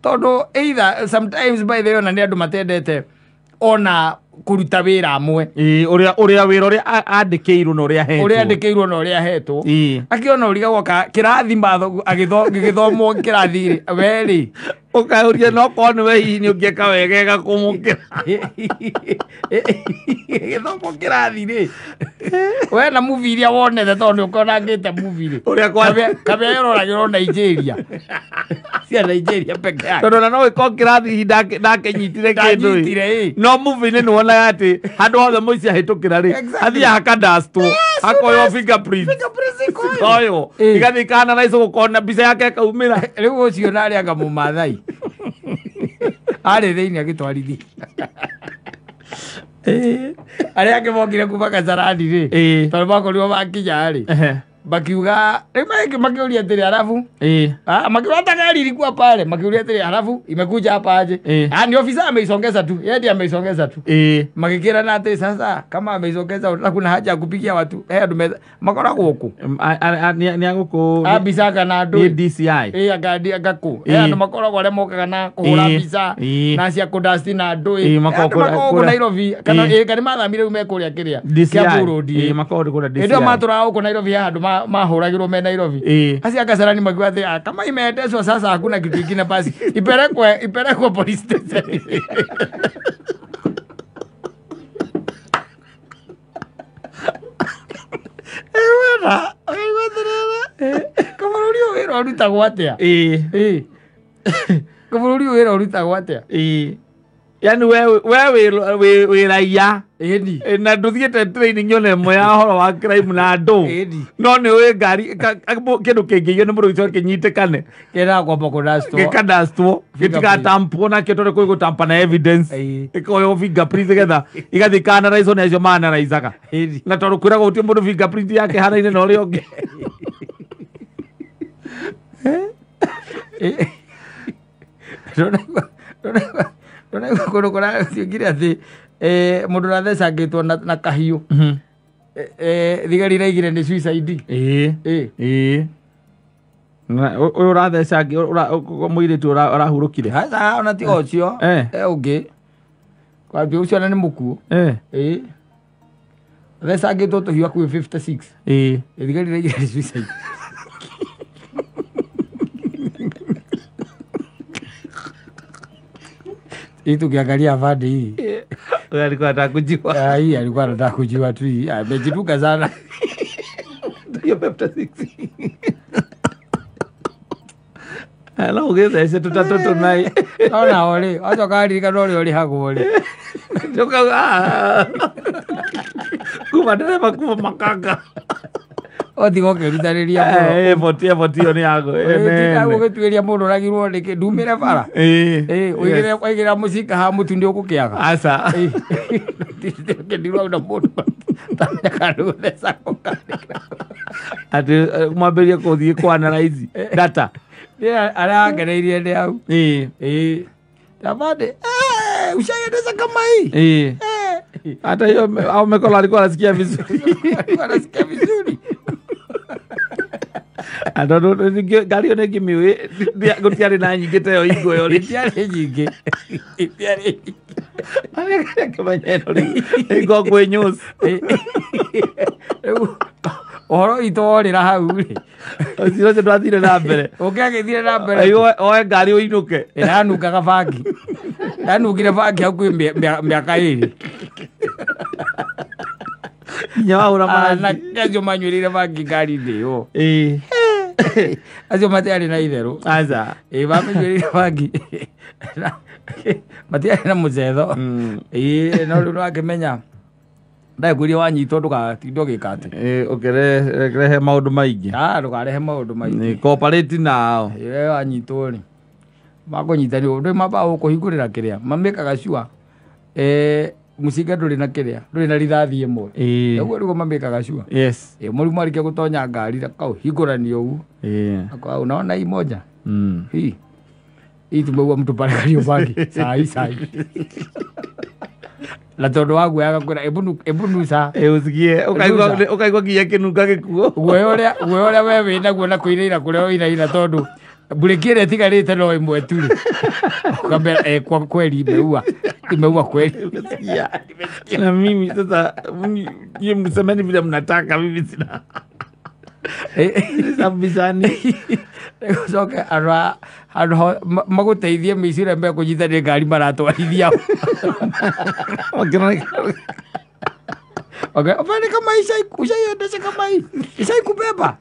Tondũ either sometimes by the way ona nĩ andũ matendete ona kũruta wĩra amwe. Ũrĩa wĩra ũrĩa andĩkĩirwo na ũrĩa ahetwo. Ũrĩa andĩkĩirwo na ũrĩa ahetwo. Akĩona ũrigagwo kĩrathi gĩgĩthomwo kĩrathi rĩ, we rĩ. Ũkaũria no korwo nĩwe hihi nĩ ũngĩeka wegega kũmũkĩra. Gĩgĩthomwo kĩrathi rĩ. We na movie iria wonete tondũ nĩ ũkonangĩte movie rĩ. Ũrĩa kwa Kabĩa ĩroragĩrwo Nigeria. Cia Nigeria peke yake. Tondũ ona no ĩkorwo kĩrathi hihi ndakĩnyitire kĩndũ ĩ. No movie-inĩ nĩ wonaga atĩ handũ hothe mũici ahĩtũkĩra rĩ, athiaga hakadastwo, hakoywo fingerprints. Cikoywo. Igathiĩ ikaanalyzwo gũkona mbica yake ĩkaumĩra. Rĩu ũcio na arĩa anga Mũmathai. Arĩ thĩinĩ agĩtwarithia. Arĩa angĩ mokire kuma Kasarani rĩ, tondũ makorirwo makinya rĩ, makiuga rĩu makĩũria atĩrĩ halafu makiuga hata gari ilikuwa pale, makiuria atĩrĩ halafu imekuja hapa aje? Ni ofisa ameisongeza tu, yeye ndiye ameisongeza tu. Magĩkĩrana atĩ sasa kama ameisongeza kuna haja ya kupigia watu andũ makoragwo kũ? Nĩ agũkũ Ambica kana andũ nĩ DCI. Angakũ. Andũ makoragwo arĩa mokaga na kũhũra mbica na cia kũdasti na andũ. Makoragwo gũkũ Nairobi kana kana mathamire rĩu me kũrĩa kĩrĩa Kiambu Road. Makoragwo kũrĩa DCI. Hĩndĩ ĩyo matũraga gũkũ Nairobi he handũ mahũragĩrwo me Nairobi. Acio a Kasarani makiuga atĩ kama imeendeshwa sasa hakuna kitu kingine basi ipelekwe police station. Wena, kabũrũri ũyũ wĩra ũrutagwo atĩa? Kabũrũri ũyũ wĩra ũrutagwo atĩa? Yaani we wĩ raia na ndũthiĩte training ona ĩmwe ya ũhoro wa crime na andũ, no nĩ ũĩ ngari kĩndũ kĩngĩiywo nĩ mũndũ gĩcoke kĩnyitĩkane kĩendaga kwamba kũdastwo, gĩkadastwo, gĩtigatampwo nakĩo tondũ kwĩ gũtampa na evidence, ĩkoywo fingerprint nĩgetha igathiĩ ikaanalyzwo nĩ acio maanalyzaga, na tondũ kwĩragwo gũtirĩ mũndũ fingerprint yake ĩhanaine na ũrĩa ũngĩ. Ndũraigua kũndũ kũratuĩkire atĩ mũndũ ũrathecangĩtwo na kahiũ, thigari iraigire nĩ suicide. Ũyũ ũrathecangĩ mũirĩtu ũrahurũkire? Aca ona tiga ũcio, ũngĩ kwambia ũcio ona nĩ mũkuũ. Athecangĩtwo tũhiũ hakuhĩ 56. Thigari iraigire nĩ suicide. Hii tukiangalia afande hii. Alikuwa anataka kujua. Hii alikuwa anataka kujua tu hii. Amejituka sana. Hiyo 56. Hello, ugĩthece tũtatũ tũnai. Ona ũrĩ, wacoka waririkana ũrĩa ũrĩhagwo rĩ. Njoka kuma ndereba kuma makanga. Ũtiga ũkĩrutanĩria mũno. Effort ĩyo nĩ ya Ũgĩtuĩria mũndũ ũragirwo nĩkĩ ndumĩre bara. Ũigĩrĩra mũcinga ha mũtu nĩ ũgũkĩaga. Aca. Ndĩrona na mũndũ tamenya kana nĩgũthecagwo kana nĩkĩ. Atĩ mwambĩrĩrie kũthiĩ kũ analyze data. Arĩa angereirie nĩ hau. Afande, ushaiendesha kama hii? Hata hiyo au Mekolo alikuwa anasikia vizuri. Alikuwa anasikia vizuri. Tondũ ngari ĩyo nĩngĩmĩũĩ gũtiarĩ na nyingĩ ta ĩyo hingo ĩyo rĩ. Itiarĩ nyingĩ. Itiarĩ nyingĩ. Akĩmenya ĩno rĩ ĩngoo kwĩ news. Rĩu ũhoro witũ worĩra hau rĩ. Ũcio ũcio ndwathire na mbere. Ũngĩagĩthire na mbere. Oe ngari ũinũke. Ĩranungaga bangi. Yanungire bangi hakuhĩ mĩaka 2. Nginya wahũra maraci. Anake acio manyuĩrĩire bangi ngari-inĩ ĩyo. Ĩĩ. Acio matiarĩ na itherũ. Aca. Ĩĩ mamĩnyuĩrĩire bangi. Matiarĩ na mũcetho. Ĩĩ no rĩu nĩwakĩmenya ndakwĩria wanyitwo ndũgatinde ũgĩka atĩ. Ĩĩ ũkĩrehe maũndũ maingĩ. Ah, ndũkarehe maũndũ maingĩ. Nĩ cooperate nao. Ĩĩ wanyitwo rĩ makũnyita nĩ ũndũ mambaga gũkũhingũrĩra kĩrĩa mamĩkaga sure mũcinga ndũrĩ na kĩrĩa ndũrĩ na rithathi ĩmwe. Ĩĩ. Ũguo nĩguo mamĩkaga sure. Yes. Ĩĩ mũrimũ arĩkia gũtonya ngari akaũhingũrania ũguo. Ĩĩ. Akauga unaona hii moja? Hii. Hii tumeua mtu pale Kariobangi. Sai sai. Na tondũ wa guoya agakwĩra ebu nusa. Ĩĩ ũsikie ũkaigua nginya kĩnunga gĩkuo. Guoya ũrĩa we wĩ naguo na kũinaina kũrĩa ũinaina tondũ mburĩki ĩrĩa ĩtigarĩte no ĩmwe tu rĩ. Ũkamera kwa kweli imeua. Imeua kweli. Nimesikia. Na mimi sasa nyie msemeni vile mnataka mimi sina. Sabisani. Gũcoke andũ magũteithie mĩici ĩrĩa mekũnyita nĩ ngari maratwarithia. Okay, afanye kama ushaiendesha kama hii. Ishaikubeba.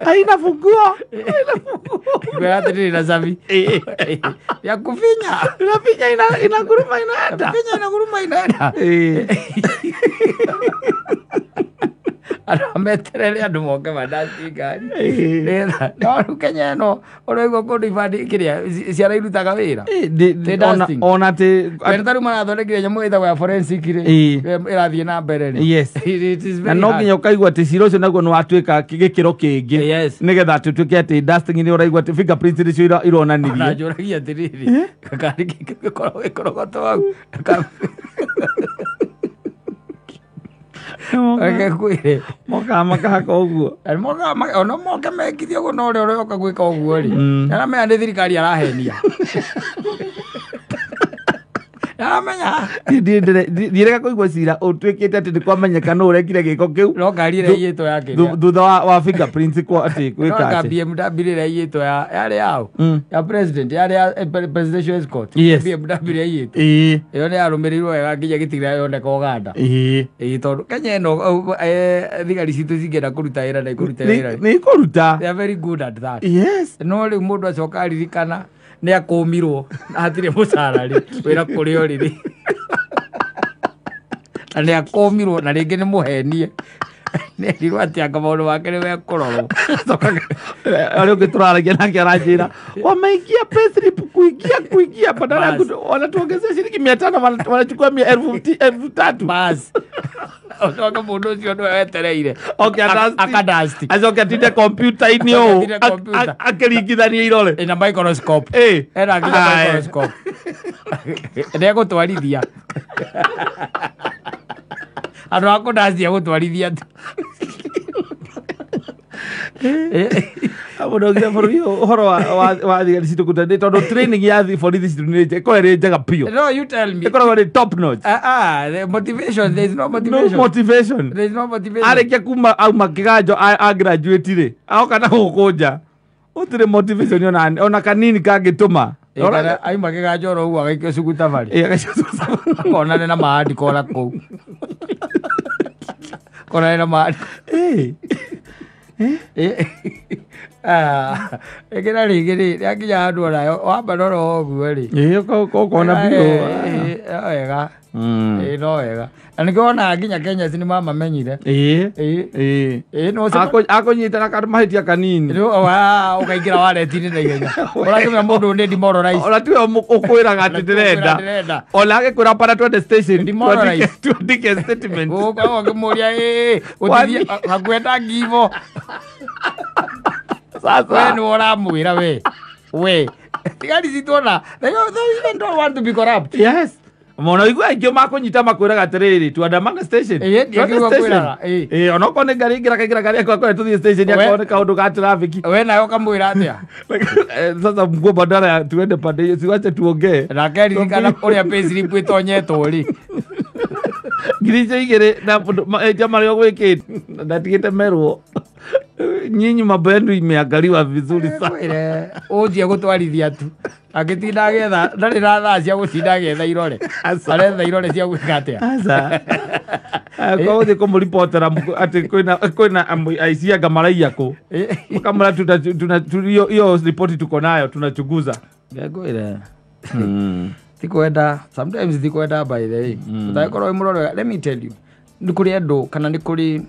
Haina funguo. Kwa hata na zavi. Ya kufinya. Inafinya inaguruma inaenda. Kufinya inaguruma inaenda. Andũ meterere andũ moke mandaci ngari. No rĩu Kenya ĩno ũraigua kũndũ ibandĩ kĩrĩa ciana irutaga wĩra. Ona atĩ ta rĩu marathondekire nyamũ ĩtagwo ya forensic rĩ ĩrathiĩ na mbere rĩ. Yes. Na no nginya ũkaigua atĩ cira ũcio naguo nĩ watuĩka gĩkĩro kĩngĩ. Nĩgetha atĩ ũtuĩke atĩ dusting nĩ ũraigua atĩ fingerprints nĩcio ironanirie. Ona njũragia atĩrĩrĩ gakari gĩkoragwo gĩkorogoto hau. Kwĩre mokaga makahaka ũguo. Ona moke mekithie ũguo na ũrĩa ũroka gwĩka ũguo rĩ aramenya nĩ thirikari arahenia. Aramenya ndirega kũigua cira ũtuĩkĩte atĩ nĩ kwamenyeka nũ ũrekire gĩko kĩu. No ngari ĩrĩa iyĩtwo ya kĩrĩa thutha wa fingerprints kwa atĩ gwĩka atĩ BMW ĩrĩa iyĩtwo ya yarĩ yao ya president yarĩ ya presidential escort. Yes. BMW ĩrĩa iyĩtwo ĩĩ ĩyo nĩ yarũmĩrĩirwo wega nginya gĩtigĩra yoneka Uganda. Ĩĩ ĩĩ tondũ Kenya ĩno thigari citũ cingĩenda kũruta wĩra na ikũruta wĩra. Nĩ ikũruta. They are very good at that. Yes. No rĩu mũndũ acoka aririkana nĩ akũmirwo na hatirĩ mũcara rĩ wĩra kũrĩa ũrĩ rĩ na nĩ akũmirwo na rĩngĩ nĩ mũhenie nĩ erirwo atĩ anga maũndũ make nĩ mekũrorwo. Arĩa ũngĩ tũraragia nake aranjĩra wameingia payslip kuingia badala ya wanatuongezea shilingi 500 wanachukua 3,000. Bas. Ũcoke mũndũ ũcio nĩwe wetereire. Akadasti. Acoke atinde kompiuta-inĩ ũũ akĩringithania irore. Ĩna microscope. Ena nginya microscope. Nĩegũtwarithia. Andũ a kũdasti egũtwarithia tu. Mũndũ augire bũrũri ũyũ ũhoro wa thigari citũ kũruta nĩ tondũ training ya borithi citũ nĩ ĩkoragwo ĩrĩ njega biũ. No, you tell me. Ĩkoragwo ĩrĩ top notch. The motivation, there is no motivation. No motivation. There is no motivation. Arĩkia kuma auma kĩganjo a graduate rĩ, aoka na gũkũ nja. Gũtirĩ motivation ona kanini kangĩtũma. Auma kĩganjo oro ũguo agaikio cugu thabarĩ. Ĩĩ agaikio cugu thabarĩ. Akonane na maandĩko ona kũu. Akonane na maandĩko. Ĩĩ. Ĩkĩra rĩngĩ rĩ rĩakinya handũ onayo wamba rora ũguo rĩ. Ĩĩ ũkona biũ. No wega. Ĩĩ no wega. Na nĩkĩo wonaga nginya Kenya nĩ mamamenyire. Ĩĩ. Ĩĩ. Ĩĩ. No akũnyita na mahĩtia kanini. Rĩu ũkaingĩra wareti-inĩ na ihenya. Ũrakĩmenya mũndũ nĩ demoralized. Ona tiwe ũkwĩraga atĩ ndĩrenda. Ona agĩkwĩra pana twende station. Twandĩke statement. Ũkoragwo ũkĩmũria ĩĩ gũtithie hakuhĩ ta ngivo. Sasa. We nĩwe ũramwĩra we. We. Thigari citũ ona they even don't want to be corrupt. Yes. Mona igua aingĩ makũnyita makwĩraga atĩrĩrĩ tuandamane station. Ĩĩ onokorwo nĩ ngari ingĩra kaingĩra ngari yakwa akorwo tũthiĩ station akorwo nĩ kaũndũ ka traffic. We nawe ũkamwĩra atĩa? Sasa mguo badala tuende pande hiyo siwache tuongee. Na keririkana ũrĩa payslip ĩtonyetwo rĩ. Ngiri icio igĩrĩ na marĩa ũgwĩkĩte ndatigĩte merwo nyinyi mambo yenu imeangaliwa vizuri sana. Ũnjie gũtwarithia tu agĩtinda agetha ndarĩ na thaa cia gũtinda agetha irore aretha irore cia gwĩka atĩa. Aca kwa gũthiĩ kũmũribotera atĩ kwĩna aici anga maraiya kũ mũkamũra hiyo ripoti tuko nayo tunachunguza. Ngwĩre tikwenda sometimes tikwenda by the way ũtagĩkorwo wĩ mũrore. Let me tell you nĩ kũrĩ andũ kana nĩ kũrĩ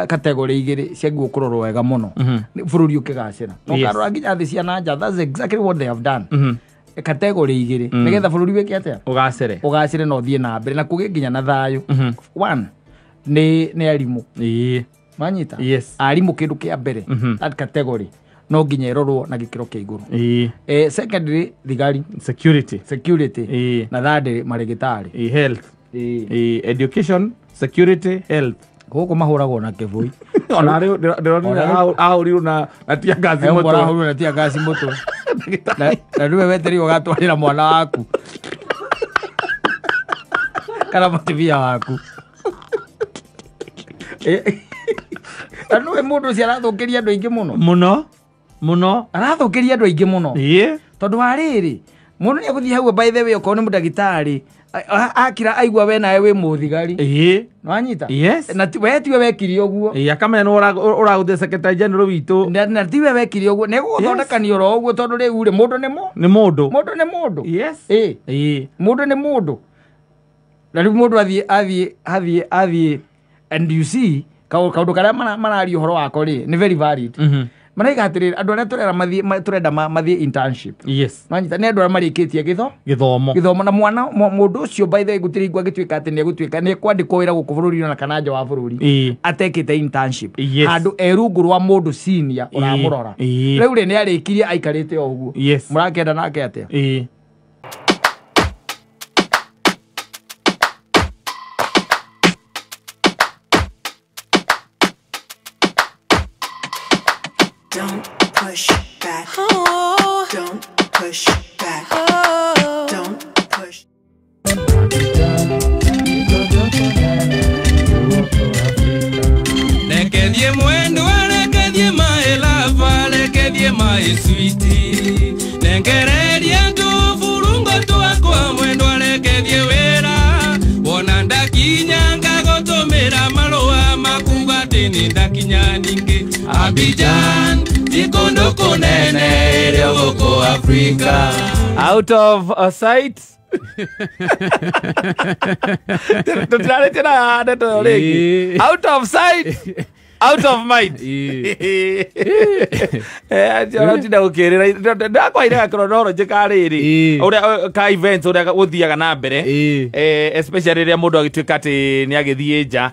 category igĩrĩ ciagĩrĩirwo kũrorwo wega mũno bũrũri ũkĩgacĩra. No ũkarora nginya thĩ cia na nja, that's exactly what they have done. Category igĩrĩ nĩgetha bũrũri wĩke atĩa? Ũgacĩre. Ũgacĩre na ũthiĩ na mbere na kũgĩe nginya na thayũ. One nĩ arimũ. Manyita? Yes. Arimũ kĩndũ kĩa mbere that category no nginya ĩrorwo na gĩkĩro kĩa igũrũ. Secondary thigari. Security. Na thirdly marĩgĩtarĩ. Health. Education, security, health. Gũkũ mahũragwo na kĩbũi. Ona rĩu ndĩronire ahũrirwo na tear gas mũtwe. Ahũrirwo na tear gas mũtwe. Na rĩu wetereire ũgatwarĩra mwana waku kana mũtumia waku. Na nĩwe mũndũ ũcio arathũkĩria andũ aingĩ mũno. Mũno. Mũno. Arathũkĩria andũ aingĩ mũno. Tondũ wa rĩrĩ mũndũ nĩegũthiĩ hau by the way okorwo nĩ mũndagĩtarĩ akira aigua we nawe wĩ mũthigari. Nĩwanyita? Yes. Na we tiwe wekire ũguo. Akamenya nĩ ũragũthia secretary general witũ. Na tiwe wekire ũguo nĩgũgũthondekania oro ũguo tondũ rĩu rĩ mũndũ nĩ nĩ mũndũ. Mũndũ nĩ mũndũ. Yes. Mũndũ nĩ mũndũ. Na rĩu mũndũ athiĩ and you see kaũndũ karĩa mararia ũhoro wako rĩ nĩ very valid. Maraiga atĩrĩrĩ andũ arĩa tũrenda mathiĩ internship. Yes. Nĩwanyita? Nĩ andũ arĩa marĩkĩtie gĩthomo. Gĩthomo na mwana mũndũ ũcio by the way gũtirĩ hingo angĩtuĩka atĩ nĩegũtuĩka nĩekwandĩkwo wĩra gũkũ bũrũri-inĩ ona kana nja wa bũrũri atekĩte internship. Handũ e rungu rwa mũndũ senior ũramũrora. Rĩu rĩ nĩarĩkirie aikarĩte o ũguo. Mũrakĩenda nake atĩa? Don't push back. Oh. Don't push back. Oh. Don't push. Lekedie mwendo, lekedie my love, lekedie my sweetie. Nengereria tufurungo twakwa mwendo, lekedie wera. Wona ndakinya ngagotomera marũa makuga atĩ nĩ ndakinya ningĩ Abidjan. Tikondo kunene ĩrĩa gũkũ Afrika. Out of sight. Tũtirarĩtie na ndeto ĩyo rĩngĩ. Out of sight, out of mind. Atinda gũkĩrĩra ndakwaire gakronology ka rĩrĩ ũrĩa ka events ũrĩa gũthiaga na mbere, especially rĩrĩa mũndũ agĩtuĩka atĩ nĩ agĩthiĩ nja,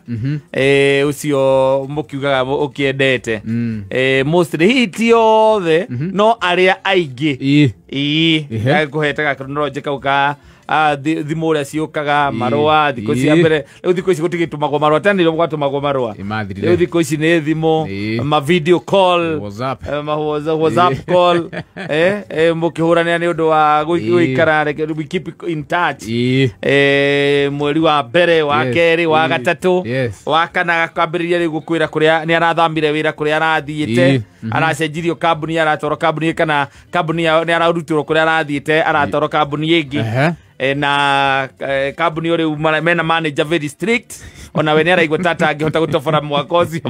ũcio mũkiugaga ũkĩendete mostly hihi ti othe no arĩa aingĩ kũhete gakronology kau ka thimũ ũrĩa ciũkaga marũa thikũ cia mbere. Rĩu thikũ ici gũtigĩtũmagwo marũa, tene nĩrĩo gwatũmagwo marũa. Rĩu thikũ ici nĩ thimũ, ma video call, ma WhatsApp call, mũkĩhũranĩra nĩ ũndũ wa gũikara, we keep in touch. Mweri wa mbere, wa kerĩ, wa gatatũ, wa kana akambĩrĩria rĩu gũkwĩra kũrĩa nĩ arathamire wĩra kũrĩa arathiĩte, aracenjirio kambuni, aratwarwo kambuni kana kambuni nĩ ararutĩrwo kũrĩa arathiĩte, aratwarwo kambuni ĩngĩ. Na kambuni ũrĩu mena manager very strict, ona we nĩ araigua tata angĩhota gũtobora mwaka ũcio.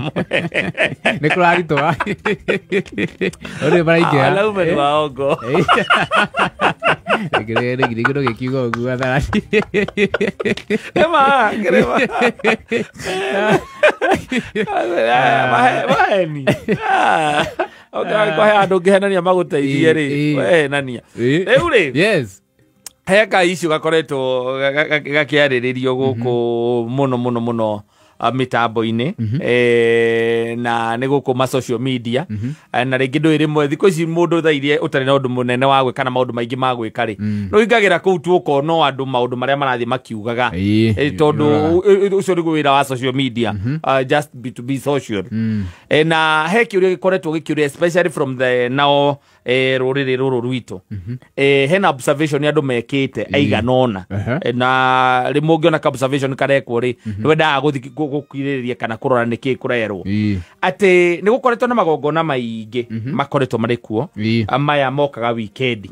Nĩ kũraritũha. Ũrĩ maraingĩra. Araume nĩ waongo. Gĩkĩro gĩkiuga ũguo atharani. Nĩma, kĩrĩma. Maheni. Kwa he andũ ũngĩhenania magũteithie rĩ, wehenania. Rĩu rĩ. Yes. Heka icio gakoretwo gakiarĩrĩrio gũkũ mũno mũno mũno Mitambo-inĩ na nĩ gũkũ ma social media na rĩngĩ ndũĩ rĩmwe thikũ ici mũndũ thaa iria ũtarĩ na ũndũ mũnene wa gwĩka na maũndũ maingĩ ma gwĩka rĩ no ingagĩra kũu tu ũkona andũ maũndũ marĩa marathiĩ makiugaga tondũ ũcio nĩguo wĩra wa social media, just to be social. Na he kĩũria gĩkoretwo gĩkĩũria especially from the now rũrĩrĩ rũrũ rwitũ, hena observation andũ mekĩte aigana ũna, na rĩmwe ũngĩona ka observation karekwo rĩ nĩwendaga gũthiĩ gũkirĩrĩria kana kũrora nĩkĩ kũrerwo atĩ nĩ gũkoretwo na magongona maingĩ makoretwo marĩ kuo maya mokaga weekend,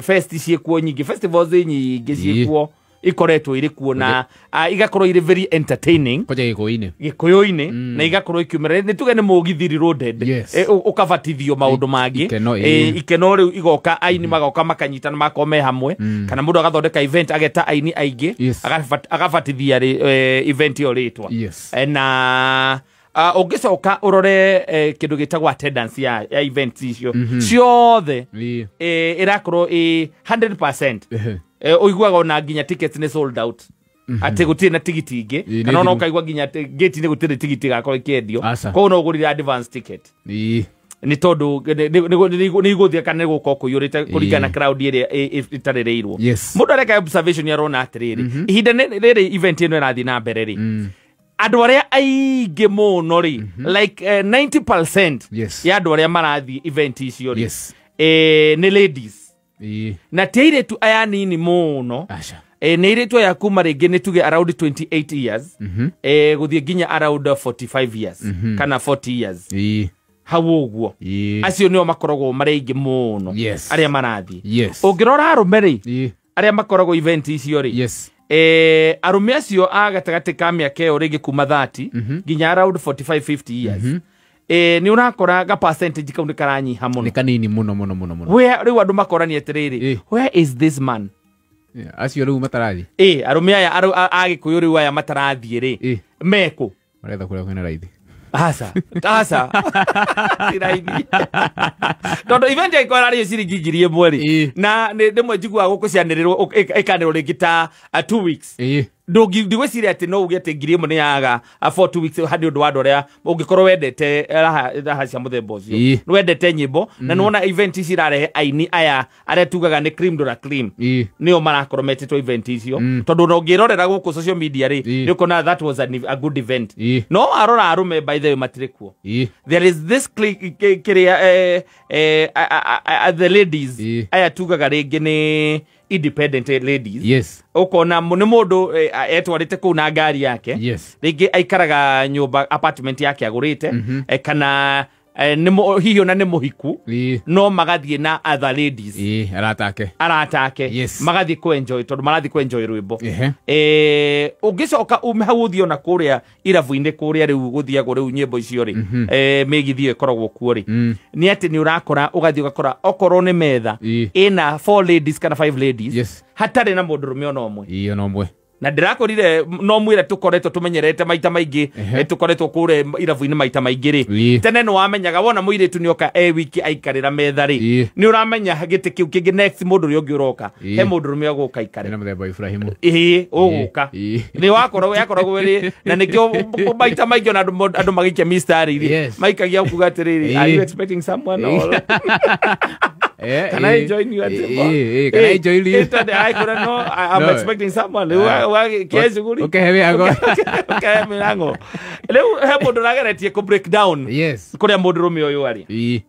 fest ciĩkuo nyingĩ, festivals nyingĩ ciĩkuo ikoretwo irĩ kuo na igakorwo irĩ very entertaining koja Gĩkũyũ-inĩ na igakorwo ikiumĩra nĩ tuge nĩ mũgithi reloaded, ũkabatithio maũndũ mangĩ ikeno rĩu igoka aini magoka makanyitana makorwo me hamwe, kana mũndũ agathondeka event ageta aini aingĩ agabatithia event ĩyo rĩtwa na ũngĩcoka ũrore kĩndũ gĩtagwo attendance ya event icio ciothe ĩrakorwo ĩ 100%. Ũiguaga ona nginya tickets nĩ sold out, atĩ gũtirĩ na tigiti ingĩ, kana ona ũkaigua nginya gate-inĩ gũtirĩ tigiti ĩgakorwo ĩkĩendio, koguo no ũgũrire advance ticket nĩ tondũ nĩ igũthiĩ kana nĩ gũkorwo kũiyũrĩte kũringana na crowd ĩrĩa ĩtarĩrĩirwo. Mũndũ areka observation arona atĩrĩrĩ, ihinda rĩrĩ event ĩno ĩrathiĩ na mbere rĩ, andũ arĩa aingĩ mũno rĩ like 90% ya andũ arĩa marathiĩ event icio rĩ nĩ ladies, na ti airĩtu aya nini mũno, nĩ airĩtu aya kuma rĩngĩ nĩ tuge around 28 years gũthiĩ nginya around 45 years kana 40 years hau ũguo, acio nĩo makoragwo marĩ aingĩ mũno arĩa marathiĩ. Ũngĩrora arũme rĩ arĩa makoragwo event icio rĩ, arũme acio a gatagatĩ ka mĩaka ĩyo rĩngĩ kuma 30 nginya around 45 50 years, nĩ ũrakora ga percentage kau nĩ karanyiha mũno, nĩ kanini mũno mũno mũno mũno. Rĩu andũ makorania atĩrĩrĩ, where is this man? Acio rĩu matarathiĩ arũme aya a Gĩkũyũ rĩu aya matarathiĩ rĩ mekũ? Maretha kũrĩa kwĩna raithi. Aca aca ti raithi tondũ event ĩkorwo ĩrarĩ ciringi 1000 rĩ, na rĩmwe njiguaga gũkũ cianĩrĩrwo ĩkanĩrwo rĩngĩ ta 2 weeks, ndigwĩciria atĩ no uge atĩ 1000 nĩ yaga for 2 weeks harĩ ũndũ wa andũ arĩa ũngĩkorwo wendete raha cia mũthemba ũcio, nĩ wendete nyĩmbo na nĩwona event ici irarehe aini aya arĩa tugaga nĩ cream de la cream, nĩo marakorwo metĩtwo event icio, tondũ ona ũngĩrorera gũkũ social media rĩ nĩ ũkona that was a good event. No arora arũme by the way matirĩ kuo. There is this kĩrĩa the ladies aya tugaga rĩngĩ nĩ independent ladies, ukona nĩ mũndũ etwarĩte kũu na ngari yake, rĩngĩ aikaraga nyũmba apartment yake agũrĩte, kana hihi ona nĩ mũhiku, no magathiĩ na other ladies aratake magathiĩ kũ enjoy tondũ marathiĩ kũ enjoy rwĩmbo. Ũngĩcoka ume hau ũthiĩ ona kũrĩa irabu-inĩ kũrĩa rĩu gũthiagwo rĩu nyĩmbo icio rĩ, mĩgithi ĩyo ĩkoragwo kuo rĩ, nĩ atĩ nĩ ũrakora ũgathiĩ ũgakora okorwo nĩ metha ĩna 4 ladies kana 5 ladies, hatarĩ na mũndũrũme ona ũmwe. Na ndĩrakorire no mwĩre tũkoretwo tũmenyerete maita maingĩ, tũkoretwo kũrĩa irabu-inĩ maita maingĩ rĩ, tene nĩ wamenyaga wona mũirĩtu nĩoka e wiki aikarĩra metha rĩ, nĩ ũramenya gĩtĩ kĩu kĩngĩ next mũndũ ũrĩa ũngĩ ũroka he mũndũrũme ũgũka aikare ĩĩ ũgũka nĩ wakoragwo yakoragwo ĩrĩ, na nĩkĩo maita maingĩ ona andũ magĩikia mistari rĩ maikagia kuga atĩrĩrĩ, are you expecting someone or can I join you at the bar? Can I join you? I no, I'm expecting someone. Okay, mirango. Rĩu he mũndũ ũrageretie kũ break down kũrĩa mũndũrũme ũyũ arĩ.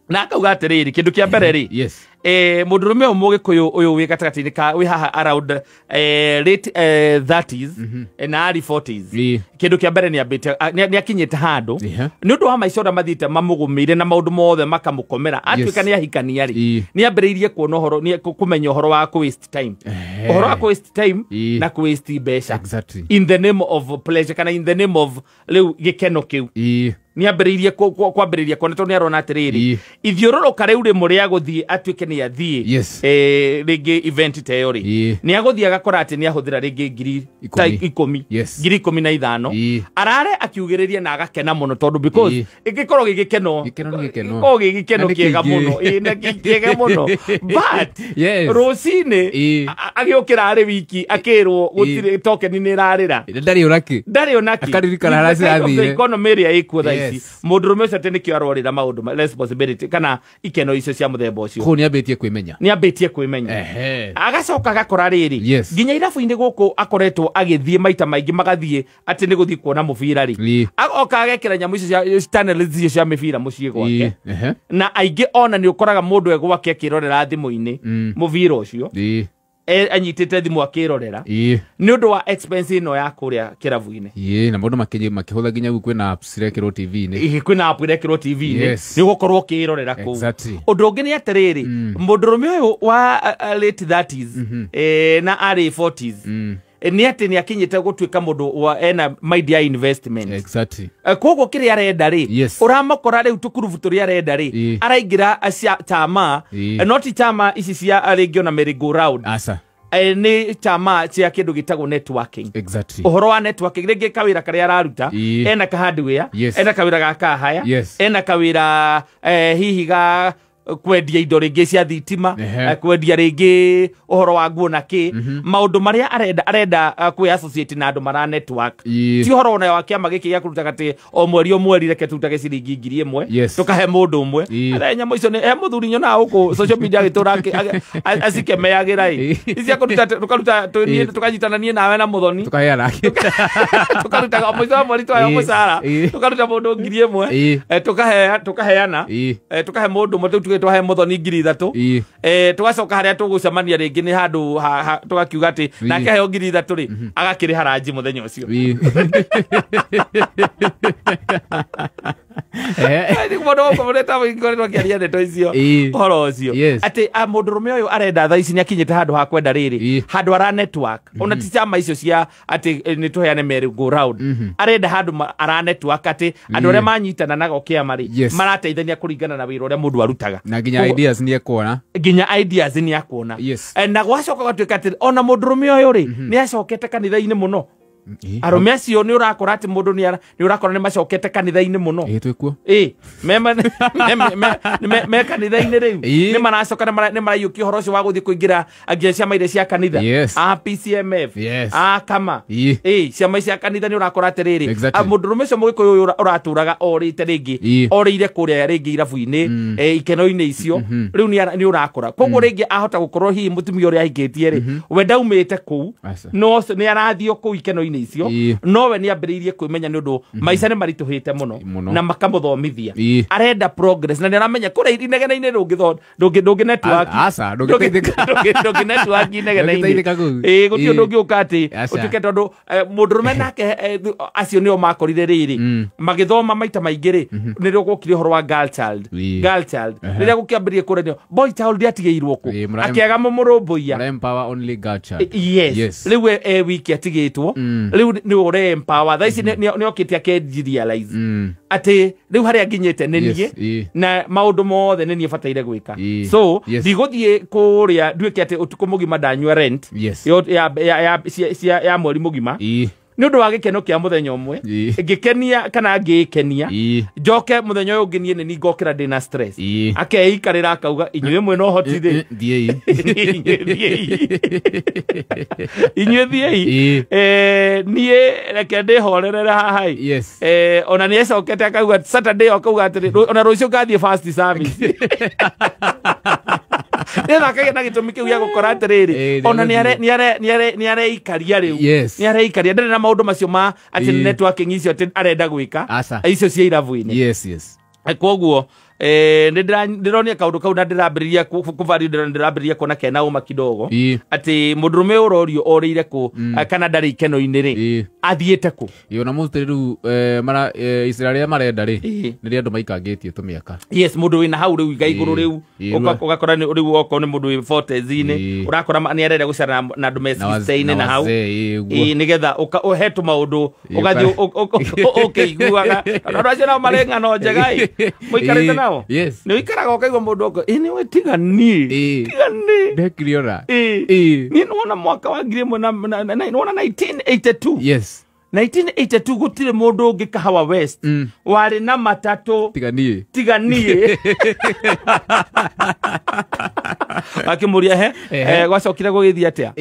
Na akauga atĩrĩrĩ, kĩndũ kĩa mbere rĩ, mũndũrũme ũyũ mũgĩkũyũ ũyũ wĩ gatagatĩ-inĩ ka wĩ haha around late 30s na early 40s, kĩndũ kĩa mbere nĩ akinyĩte handũ nĩ ũndũ wa maica ũrĩa mathiĩte mamũgũmĩire na maũndũ mothe makamũkomera, atuĩka nĩ ahikania rĩ, nĩ ambĩrĩirie kuona ũhoro, kũmenya ũhoro wa kũ waste time, ũhoro wa kũ waste time na kũ waste mbeca in the name of pleasure kana in the name of rĩu gĩkeno kĩu. Nĩ ambĩrĩirie kwambĩrĩria kuona tondũ nĩ arona atĩrĩrĩ ithiũrũrũka rĩu rĩmwe rĩa gũthiĩ atuĩke nĩ athiĩ rĩngĩ event ta ĩyo rĩ nĩ agũthiĩ agakora atĩ nĩ ahũthĩra rĩngĩ ngiri ta 10 ngiri 15 arare akiugĩrĩria na agakena mũno tondũ because ĩngĩkorwo gĩgĩkeno gĩkorwo gĩgĩkeno kĩega mũno na kĩega mũno but rũcinĩ agĩũkĩra arĩ wiki akĩrwo gũtirĩ token nĩ ĩrarĩra ndarĩ onakĩ akaririkana harĩa cirathire economy ĩrĩa ĩkuo thaa ici mũndũrũme ũcio atĩ nĩkĩo arorĩra maũndũ responsibility kana ikeno icio cia mũthemba ũcio kũu nĩambĩtie kwĩmenya agacoka agakora rĩrĩ nginya irabu-inĩ gũkũ akoretwo agĩthiĩ maita maingĩ magathiĩ atĩ nĩ gũthiĩ kuona mũbira rĩ agoka agekĩra nyamũ icio cia channel icio cia mĩbira mũciĩ gwake na aingĩ ona nĩ ũkoraga mũndũ e gwake akĩrorera thimũ-inĩ mũbira ũcio anyitĩte thimũ akĩrorera nĩ ũndũ wa expense ĩno ya kũrĩa kĩrabu-inĩ na mũndũ makĩhũtha nginya kwĩna apps irekĩrwo TV-inĩ kwĩna app irekĩrwo TV-inĩ nĩ ũgũkorwo ũkĩrorera kũu ũndũ ũngĩ nĩ atĩrĩrĩ mũndũrũme ũyũ wa late 30s na arĩ 40s nĩ atĩ nĩ akinyĩte gũtuĩka mũndũ wa ena mind ya investment koguo kĩrĩa arenda rĩ ũramũkora rĩu tũkurubu tũrĩa arenda rĩ araingĩra chama no ti chama ici cia rĩngĩ ona merry go round nĩ chama cia kĩndũ gĩtagwo networking ũhoro wa networking rĩngĩ kawĩra karĩa araruta ena ka hardware ena kawĩra ga kahaya ena kawĩra hihi ga kwendia indo rĩngĩ cia thitima kwendia rĩngĩ ũhoro wa nguo na kĩ maũndũ marĩa arenda kwĩ associate na andũ mara network ti ũhoro ona wa kĩama gĩkĩ gĩa kũrutaga atĩ o mweri reke tũrutage ciringi 1000 tũkahe mũndũ ũmwe arĩa nyamũ icio he mũthuri nyonaga gũkũ social media agĩtũra acikemeagĩra ĩ ici akũruta tũkaruta tũkanyitana niĩ nawe na mũthoni tũkarutaga o mũico wa mweri twaheo mũcara tũkaruta mũndũ 1000 tũkaheana tũkahe mũndũ ũmwe rĩu twahe muthoni 3000 tugacoka haria tugucemania ringi ni handu tugakiuga ati nake heo 3000 ri agakiriha ranji muthenya ucio mundu ukoretwo ngoretwo akiaria ndeto icio uhoro ucio ati mundurume uyu arenda thaa ici ni akinyite handu ha kwenda riri handu ara network ona ti chama icio cia ati ni tuheane merry go round arenda handu ara network ati andu aria manyitana nago kiama ri marateithania kuringana na wira uria mundu arutaga na nginya ideas ni ekuona nginya ideas ni akuona na gwacoka gwatuika ati ona mundurume uyu ri ni acokete kanitha-ini muno arume acio ni urakora ati mundu ni urakora ni macokete kanitha-ini muno twikuo me kanitha-ini riu ni maracoka ni maraiyukia uhoro ucio wa guthii kuingira nginya ciama iria cia kanitha a PCMF a kama ciama cia kanitha ni urakora atiriri mundurume ucio mugikuyu uraturaga orite ringi orire kuria ringi irabu-ini ikeno-ini icio riu ni urakora koguo ringi ahota gukorwo hihi mutumia uria ahikitie ri we ndaumite kuu no ni arathio kuu ikeno-ini icio nowe ni ambiriirie kwimenya ni undu maica ni marituhite muno na makamuthomithia arenda progress na ni aramenya kuria inegene-ini ndungi network aca ndungi network inegene-ini guti undu ungiuka ati utuike tondu mundurume nake acio nio makorire riri magithoma maita maingi ri nirio gwokire uhoro wa girl child girl child riria gukiambiririe kuranio boy child atigeirwo ku akiaga mumurumbuiya empower only girl child yes riu e wiki atigitwo riu ni ure empower thaa ici ni okite akeji realize ati riu haria nginyite ni nie na maundu mothe ni nie bataire gwika so ndiguthie kuria nduike ati utuku mugima ndanyua rent ya mweri mugima ni undu wa gikeno kia muthenya umwe ngikenia kana ngikenia njoke muthenya uyu ungi nie ni ngokira ndina stress akeikarira akauga inyuĩ mwĩna ũhoti rĩ thiĩi inyuĩ thiĩi niĩ reke ndĩhorerere haha ona nĩ ecokete akauga Saturday akauga atĩrĩ ona rũciũ ngathiĩ first service nĩgetha akagĩa na gĩtũmi kĩu gĩa gũkora atĩrĩrĩ ona nĩ areikaria rĩu nĩ areikaria ndarĩ na maũndũ macio ma atĩ networking icio atĩ arenda gwĩka icio cia irabu-inĩ yes yes koguo Ndĩronia kaũndũ kau na ndĩrambĩrĩria kũvario ndĩrambĩrĩria kuona kena ũma kidogo atĩ mũndũrũme ũrorio orĩire kũ kana ndarĩ ikeno-inĩ rĩ athiĩte kũ. Ĩ ona mostly rĩu mara icera rĩrĩa marenda rĩ nĩ rĩa andũ maikangĩtie tũmĩaka. Yes, mũndũ wĩna hau rĩu iga igũrũ rĩu ũgakora rĩu okorwo nĩ mũndũ wĩ 40s-inĩ ũrakora nĩ arenda gũcera na andũ me 60-inĩ na hau nĩgetha ũhe tũmaũndũ ũgathiĩ ũkĩiguaga andũ acio nao marĩ ng'ano njega ĩ mũikarĩte nao. Yes. Nĩ ũikaraga ũkaigua mũndũ ũko ĩ nĩwe tiga niĩ tiga niĩ ndekire ona niĩ nĩwona mwaka wa 1982. Yes. 1982 gũtirĩ mũndũ ũngĩ Kahawa West warĩ na matatũ tiga niĩ tiga niĩ. Akĩmũria he gwacokire gũgĩthiĩ atĩa?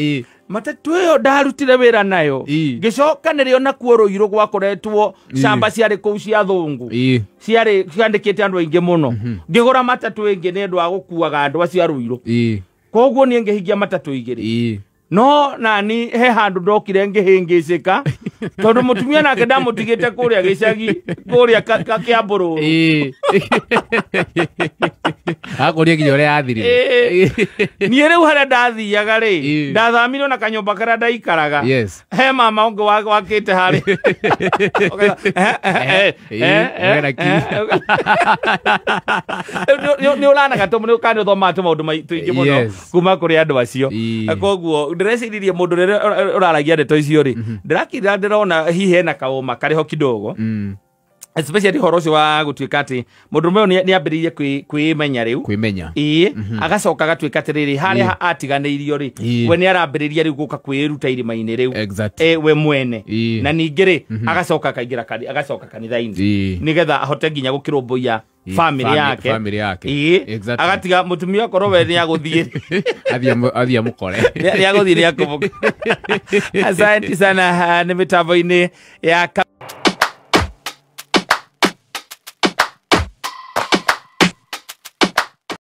Matatũ ĩyo ndarutire wĩra nayo ngĩcoka nĩrĩo nakuo Rũirũ gwakoretwo camba ciarĩ kũu cia thũngũ ciarĩ ciandĩkĩte andũ aingĩ mũno ngĩgũra matatũ ĩngĩ nĩ ũndũ wa gũkuaga andũ acio a Rũirũ koguo niĩ ngĩhingia matatũ igĩrĩ no nani he handũ ndokire ngĩhĩngĩcĩka tondũ mũtumia nake ndamũtigĩte kũrĩa gĩcagi kũrĩa Kĩambũrũrũ akũria nginya ũrĩa yathirire. Niĩ rĩu harĩa ndathiaga rĩ ndathamirwo na kanyũmba karĩa ndaikaraga he mama ũngĩ wakĩte harĩ nĩ ũranaga kana nĩ ũthomaga tũmaũndũ tũingĩ mũno kuma kũrĩ andũ acio koguo ndĩreciririe mũndũ rĩrĩa ũraragia ndeto icio rĩ ndĩrakira ndĩrona hihi hena kaũma karĩ ho kidogo especially horo ũcio wa gũtuĩka atĩ mũndũrũme ũyũ nĩ ambĩrĩirie kwĩmenya rĩu kwĩmenya ĩĩ agacoka agatuĩka atĩrĩrĩ harĩa atiganĩirio rĩ we nĩ arambĩrĩria rĩu gũka kwĩruta irĩma-inĩ rĩu we mwene na ningĩ rĩ agacoka akaingĩra agacoka kanitha-inĩ nĩgetha ahote nginya gũkĩrũmbũiya family yake Exactly. Agatiga mũtumia akorwo we nĩ agũthiĩ athiĩ amũkore nĩ agũthiĩ nĩ akũmũkore. Asante sana nĩ mĩtambo-inĩ ya